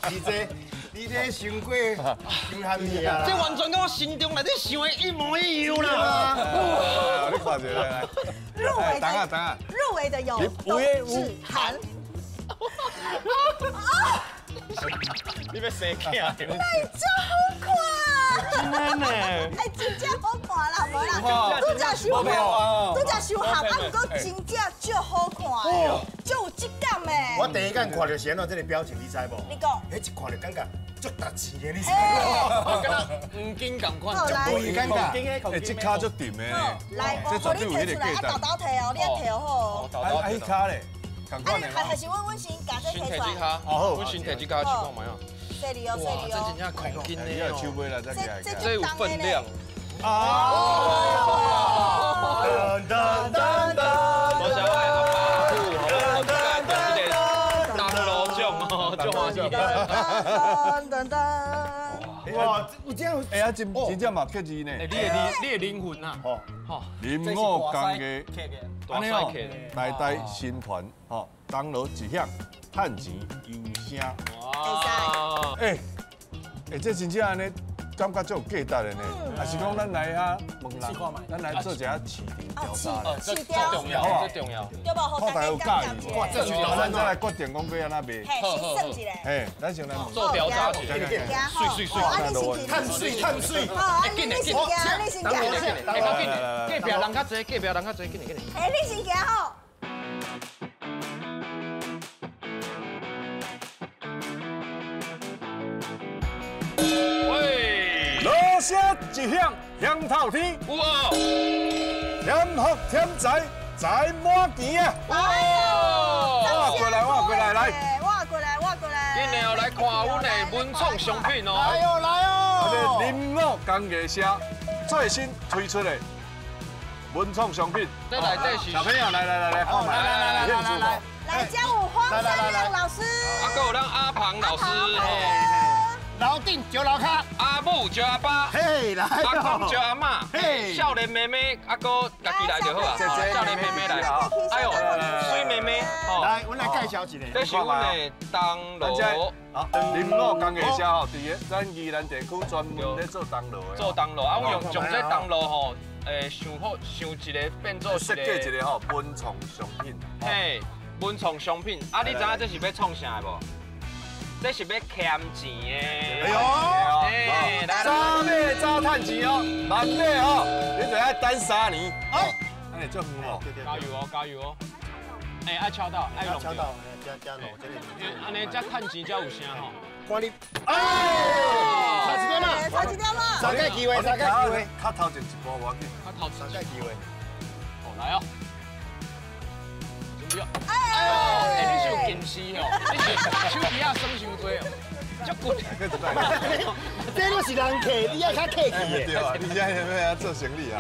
哇！是这，你这伤过伤含义啊！这完全跟我心中内底想的一模一样啦。哇！你看一下来。入围的，入围的有董芷涵。你欲生囝？哎，真好看！真的呢？哎，真正好看啦，无啦，拄则伤拄则伤合，啊，毋过真正足好看的，足有质感的。我第一眼看著是按怎这个表情，你知无？你讲。彼一看就感觉足值钱的，你知无？敢若黄金仝款，足贵感觉。哎，这跤足沉的。来，我予你提出来，啊，豆豆提哦，你爱提好。啊，彼跤咧？啊，还是阮先共这提出来。好，阮先提这跤试看觅啊。细腻哦，细腻哦。这真正孔金的哦。手尾啦，这有分量。啊！噔噔噔噔。多谢我的阿爸母，好，这个当罗奖哦，足欢喜。噔噔噔。哇，有这样，哎呀，真真正嘛克字呢。你的灵魂啊，吼，林五工艺，按呢哦，台台新团，吼，铜锣一响，趁钱有声。哇！哎，哎，这真正按呢，感觉足有价值的呢。还是讲咱来遐问人，咱来做一下市场调查。这重要，这重要。对无？看大家有佮意无？哇，这咱再来决定讲欲按怎卖。嘿，先算一下。嘿，咱先来做调查。水水水，趁水趁水。好，你先行，你先行。哎，较紧，隔壁人较济，隔壁人较济，紧来紧来。哎，你先行吼。锣声一响，响透天。有哦。添福添财，财满钱啊！哇！过来，我过来，来！我过来，我过来！紧的哦，来看阮的文创商品哦！来哦，来哦！林武工艺社最新推出的文创商品，这内底是小朋友来来来来，来来来来来来，来教我黄山亮老师，啊，阁有咱阿庞老师，楼顶招楼跤，阿母招阿爸，嘿来，阿公招阿嬷，嘿，少年妹妹，阿哥家己来就好啊，少年妹妹来，哎呦，水妹妹，来，阮来介绍一下，这是阮的铜锣，好，林武工艺社吼，伫个咱宜兰地区专门咧做铜锣的，做铜锣，啊，阮用将这铜锣吼，想好想一个变做设计一个吼文创商品，嘿，文创商品，啊，你知影这是欲创啥的无？这是欲俭钱的，哎呦，早买早趁钱哦，慢买哦，你就爱等3年。哎，按呢足远哦，加油哦，加油哦！哎，爱敲到，爱敲到，加加落这个。按呢才趁钱才有声吼。看你，哎，差一点嘛，差一点嘛，三个机会，三个机会，较头前一步无要紧，较头三个机会。哦，来哦。哎呦，哎，你是有近视哦？你是手机仔耍伤济哦？足骨力。这拢是人客，你爱较客气的。对啊，你现在欲做生意啊？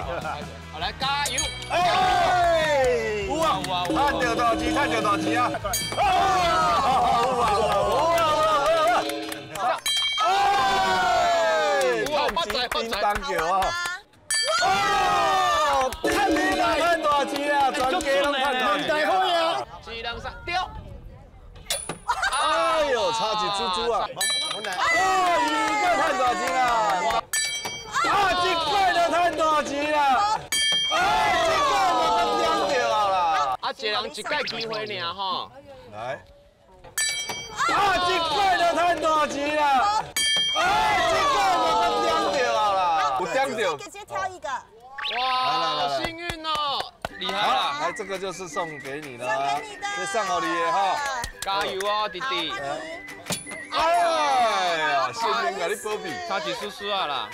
好，来加油！哎，有啊有啊，赚到大钱，赚到大钱啊！有啊有啊有啊有啊！哎，发财发财！当叫啊！哦，赚大钱啊！全家拢赚大钱。一两三，丢！哎呦，差一珠珠啊！哎，一个赚大钱啊！啊，一个就赚大钱啦！哎，这个就点著啊啦！啊，一人一摆机会尔吼。来，啊，一个就赚大钱啦！哎，这个就点著啊啦！有点著。直接挑一个。哇，好幸运哦！厉害了，来，这个就是送给你了，送给你的，这送给你的哈，加油哦，弟弟！哎呀，幸运给你保庇，差一丝丝啊啦。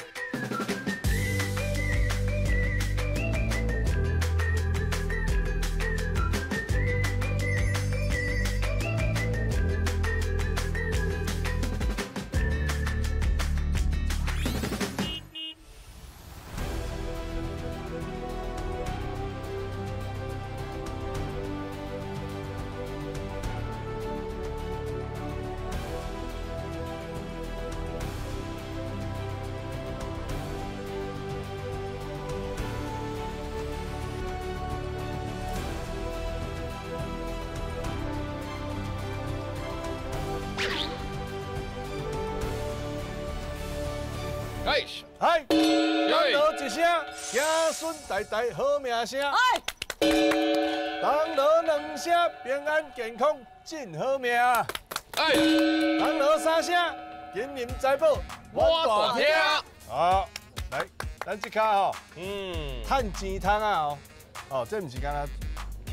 嗨，铜锣一声，子孙代代好名声。铜锣两声，平安健康真好命。哎，铜锣三声，金银财宝满大厅。好，来，咱这卡吼，趁钱通啊哦，哦，这毋是干焦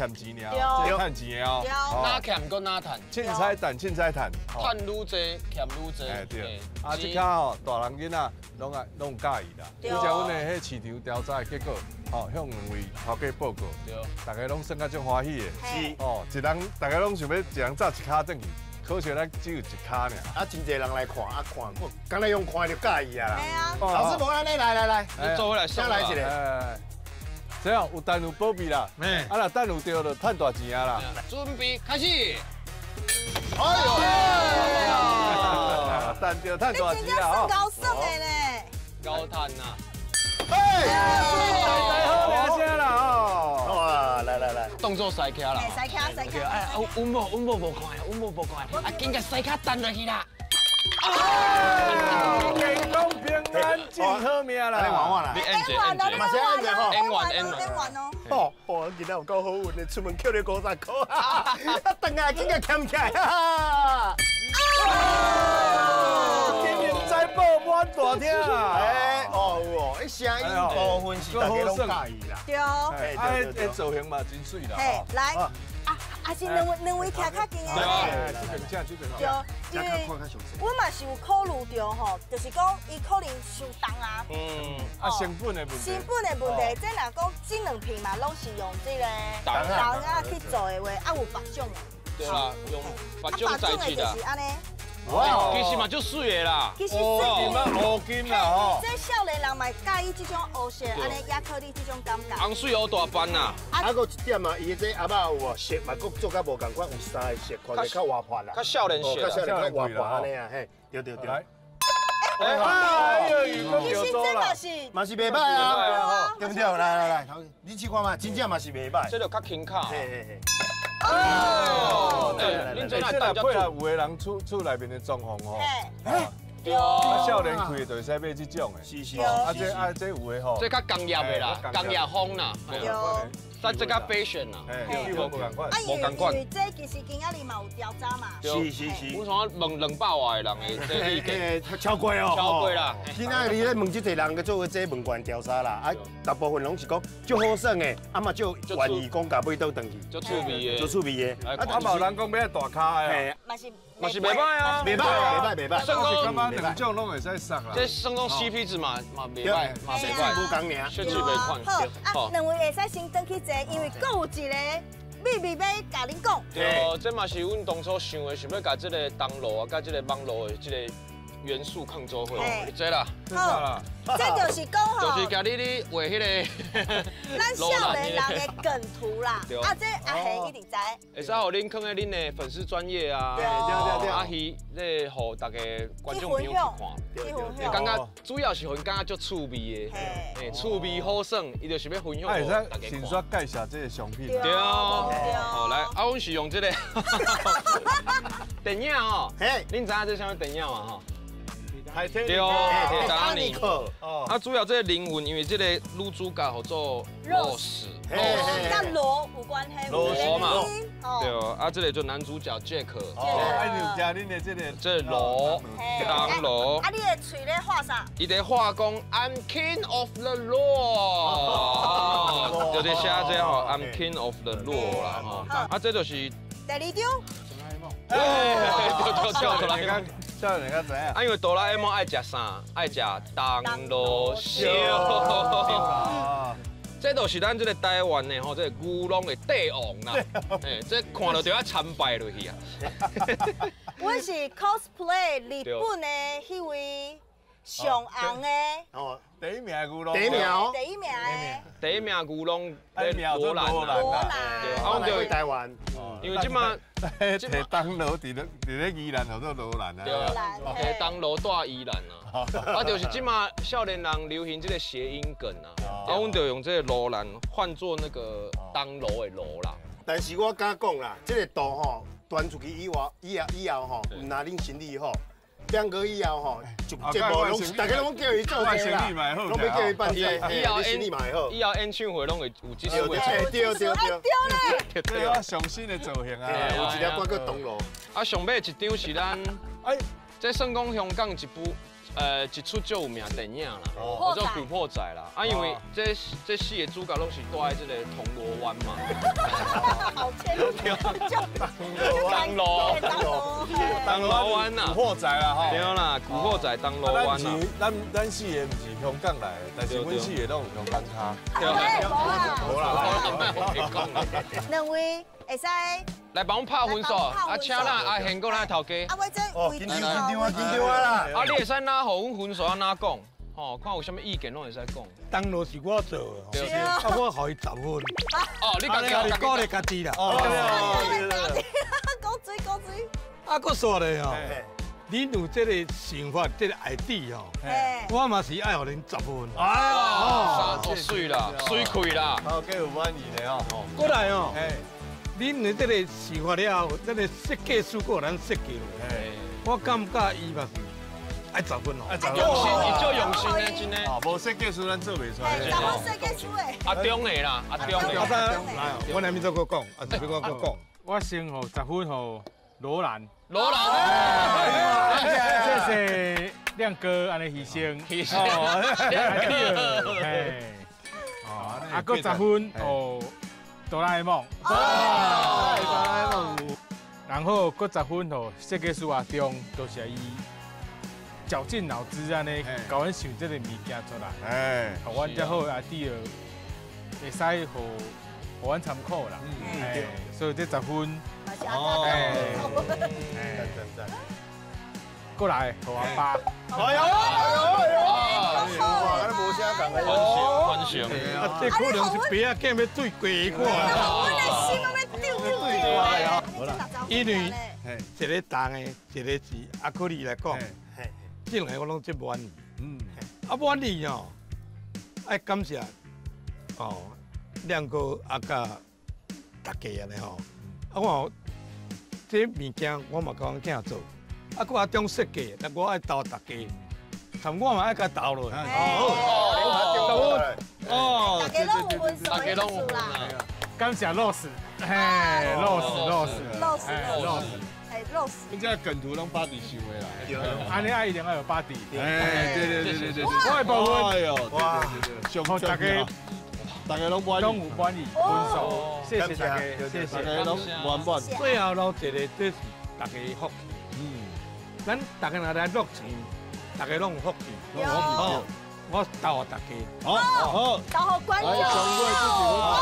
欠钱尔，这趁钱的哦。哪欠阁哪趁？凊彩趁，凊彩趁。趁愈济，欠愈济。哎对，啊，这卡吼，大人囡仔拢爱拢有佮意啦。拄才阮的彼市场调查的结果，吼，向两位头家报告，大家拢算甲足欢喜的。是。哦，一人大家拢想欲一人扎一跤转去，可惜咱只有一跤尔。啊，真济人来看，啊看，我敢若用看就佮意啊啦。系啊。老师无按呢，来来来，你做伙来先来一个。这样有等有保庇啦，啊若等有著就趁大钱啊啦。准备开始。哎呦！等著趁大钱啦！你真正算高算的呢。高趁啊！哎，大好名声啦哦！哇，来来来，动作使起啦！使起使起！哎，阮某阮某无看，阮某无看，啊，紧共使卡弹落去啦！健康平安真好命啦！你玩玩啦，你按者按者，嘛是按者吼，按完按完哦。哦，我今仔有够好运的，出门捡著50箍，啊，转来紧共俭起来，哈哈。金银财宝满大厅啊！哎，哦有哦，彼声音部分是大家拢佮意啦。对。哎，这造型嘛真水啦。嘿，来，啊是两位徛较近的。对，这边正，这边对，因为我嘛是有考虑到吼，就是讲伊可能伤重啊。啊，成本的问题。成本的问题，这若讲这两片嘛，拢是用这个铜仔去做的话，啊有别种的。对啦，用别种材质啦。就是按呢。哇，其实嘛足媠的啦，其实媠嘛乌金啦吼。这少年人嘛会佮意这种乌色，按呢亚克力这种感觉。红媠乌大斑啦。啊，阁有一点嘛，伊这鸭仔有无色嘛，阁做较无仝款，有三个色，看起较活泼啦。较少年色，较少年较活泼按呢啊，嘿，对对对。哎呦，其实这嘛是嘛是袂歹啊，对不对？来来来，你试看嘛，真正嘛是袂歹。这就较轻巧。嘿嘿嘿。哦，恁这配合有的人厝厝内面的装潢吼，对，啊少年开的就会使买这种的，是是，啊这有的吼，这较工业的啦，工业风啦，对，咱这较 fashion 啦，对，无仝款，无仝款。因为这其实今仔日嘛有调查嘛，是是是。我想问200外个人的这意见，超过哦，超过啦。今仔日咧问这济人去做这问卷调查啦，啊，大部分拢是讲足好耍的，啊嘛足愿意讲共买倒转去，足趣味的，足趣味的。啊嘛有人讲欲大咖的，嘛是嘛是袂歹啊，袂歹袂歹袂歹。算讲感觉两种拢会使送啦。这算讲 CP 值嘛袂歹，嘛袂歹，无仝尔，设计袂款。好，啊，两位会使先转去坐，因为阁有一个秘密欲共恁讲。对，这嘛是阮当初想的，想欲共这个铜锣啊，佮这个网路的这个元素囥做伙。这啦，好，这就是讲吼，就是共你咧画彼个咱少年人的梗图啦。啊，这阿贤一定知。会使予恁囥在恁的粉丝专页啊，对对对，啊，彼咧予大家观众朋友去看。对，感觉主要是予𪜶感觉足趣味的，嘿，趣味好耍，伊就是欲分享予大家看。先煞介绍这个商品。对，好来，啊，阮是用这个电影哦，嘿，恁知影这啥物电影嘛吼？对，铁达尼克。啊，主要这个灵魂，因为这个女主角叫做罗斯，佮罗有关系，罗嘛。对，啊，这个就男主角杰克。哦，啊，就听恁的这个，这罗，当罗。啊，你的喙咧画啥？伊咧画讲 I'm King of the Law，就咧写这吼，I'm King of the Law 啦吼。啊，这就是第二张。对对对，哆啦 A 梦。少年较知影。啊，因为哆啦 A 梦爱食啥？爱食铜锣烧。这就是咱这个台湾的吼，这个牛郎的帝王啦。哎，这看到就要参拜落去啊。阮是 cosplay 日本的彼位上红的。哦，第一名牛郎。第一名。第一名的。第一名牛郎，罗兰。罗兰。对，啊，阮就台湾。因为这马提铜锣伫咧宜兰叫做罗兰啊。对，提铜锣住宜兰啊。啊，就是这马少年人流行这个谐音梗啊。啊，阮就用这个罗兰换做那个铜锣的锣啦。但是我敢讲啦，这个图吼传出去以外，以后吼，毋但恁生意好。2个以后吼，就节目拢大家拢叫伊做这啦，拢欲叫伊办这，以后演以后演唱会拢会有这首歌。对对对对。对啊，上新的造型啊，有一粒挂个铜锣。啊，上尾一张是咱，哎，这算讲香港一部。一出足有名电影啦，叫做《古惑仔》啦。啊，因为这四个主角拢是住在这个铜锣湾嘛。好牵铜锣，铜锣湾呐。古惑仔啦吼。对啦，古惑仔铜锣湾啦。咱四个毋是香港来的，但是阮四个拢有香港跤。对。无啦，两位会使。来帮阮拍分数，啊，请咱阿贤阁咱头家。啊，我这紧张紧张啊，紧张啊啦！啊，你会使哪予阮分数啊？哪讲？吼，看有啥物意见拢会使讲。铜锣是我做的，啊，我予伊10分。哦，你家己鼓励家己啦。哦，讲水讲水。啊，阁煞咧哦，恁有这个想法，这个 idea 吼，我嘛是爱予恁10分。哎呦，哦，媠啦，媠气啦。好，阁有满意的哦。过来哦。恁的这个想法了后，这个设计师阁予咱设计落，我感觉伊嘛是爱10分哦。用心，伊足用心的，真的。无设计师咱做袂出来。10分设计师的。阿中的啦，阿中的。来，我来面再阁讲，啊，是欲我阁讲。我先予10分予罗兰。罗兰。谢谢亮哥按呢牺牲。牺牲。嘿。啊，阁10分予。哆啦 A 梦，哆啦 A 然后阁10分予设计师阿中，多谢伊绞尽脑汁按呢，共阮想这个物件出来，哎，予阮才好 idea 会使予阮参考啦。哎，所以这10分，哦，哎，过来，予阿爸。哎呦，哎呦，哎呦，哇，那无啥共的，分成，啊，这可能是白仔囝欲对过看。阮的心拢欲丢丢丢。因为一个重的，一个是阿克力来讲，这两个我拢足满意。嗯，啊满意哦，爱感谢哦，亮哥啊佮大家按呢吼。啊我这物件我嘛共阮囝做，啊阁阿中设计，那我爱投大家，参我嘛爱共投落。哦，哦，大家拢有分数，大家拢有啦。感谢老师，嘿，老师，老师，老师，老师，哎，老师。你这梗图拢巴迪想的啦，按呢爱一定爱有巴迪。哎，对对对对对，我的部分，哎呦，哇，对对对，大家大家拢满意，拢有满意，分数，谢谢大家，谢谢，大家拢圆满。最后留一个，这是大家的福气。嗯，咱大家若来乐钱，大家拢有福气。有。我投予大家。好，好，投予观众。哇！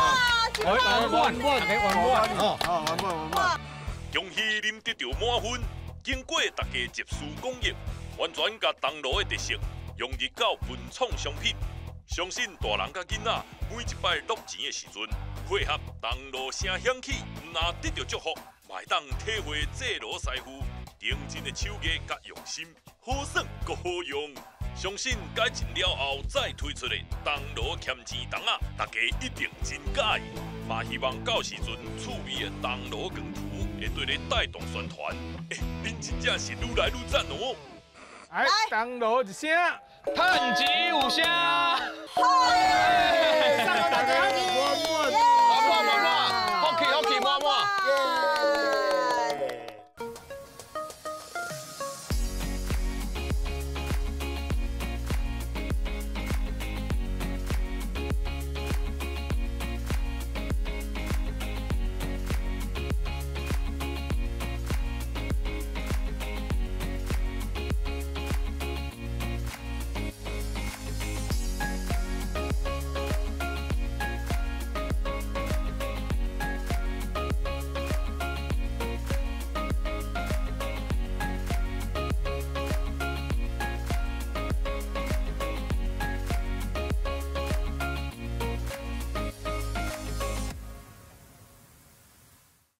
圆满，大家圆满，好，圆满，圆满。恭喜恁得到满分！经过大家集思广益，完全共铜锣的特色融入到文创商品。相信大人佮囡仔每一摆落钱的时阵，配合铜锣声响起，毋但得到祝福，嘛会当体会制炉师傅精进的手艺佮用心，好耍阁好用。相信改进了后再推出的铜锣俭钱筒仔，大家一定真佮意。嘛希望到时阵趣味的铜锣梗图会对咧带动宣传。欸，恁真正是愈来愈赞哦！来，铜锣一声，趁钱有声。好，大家圆满。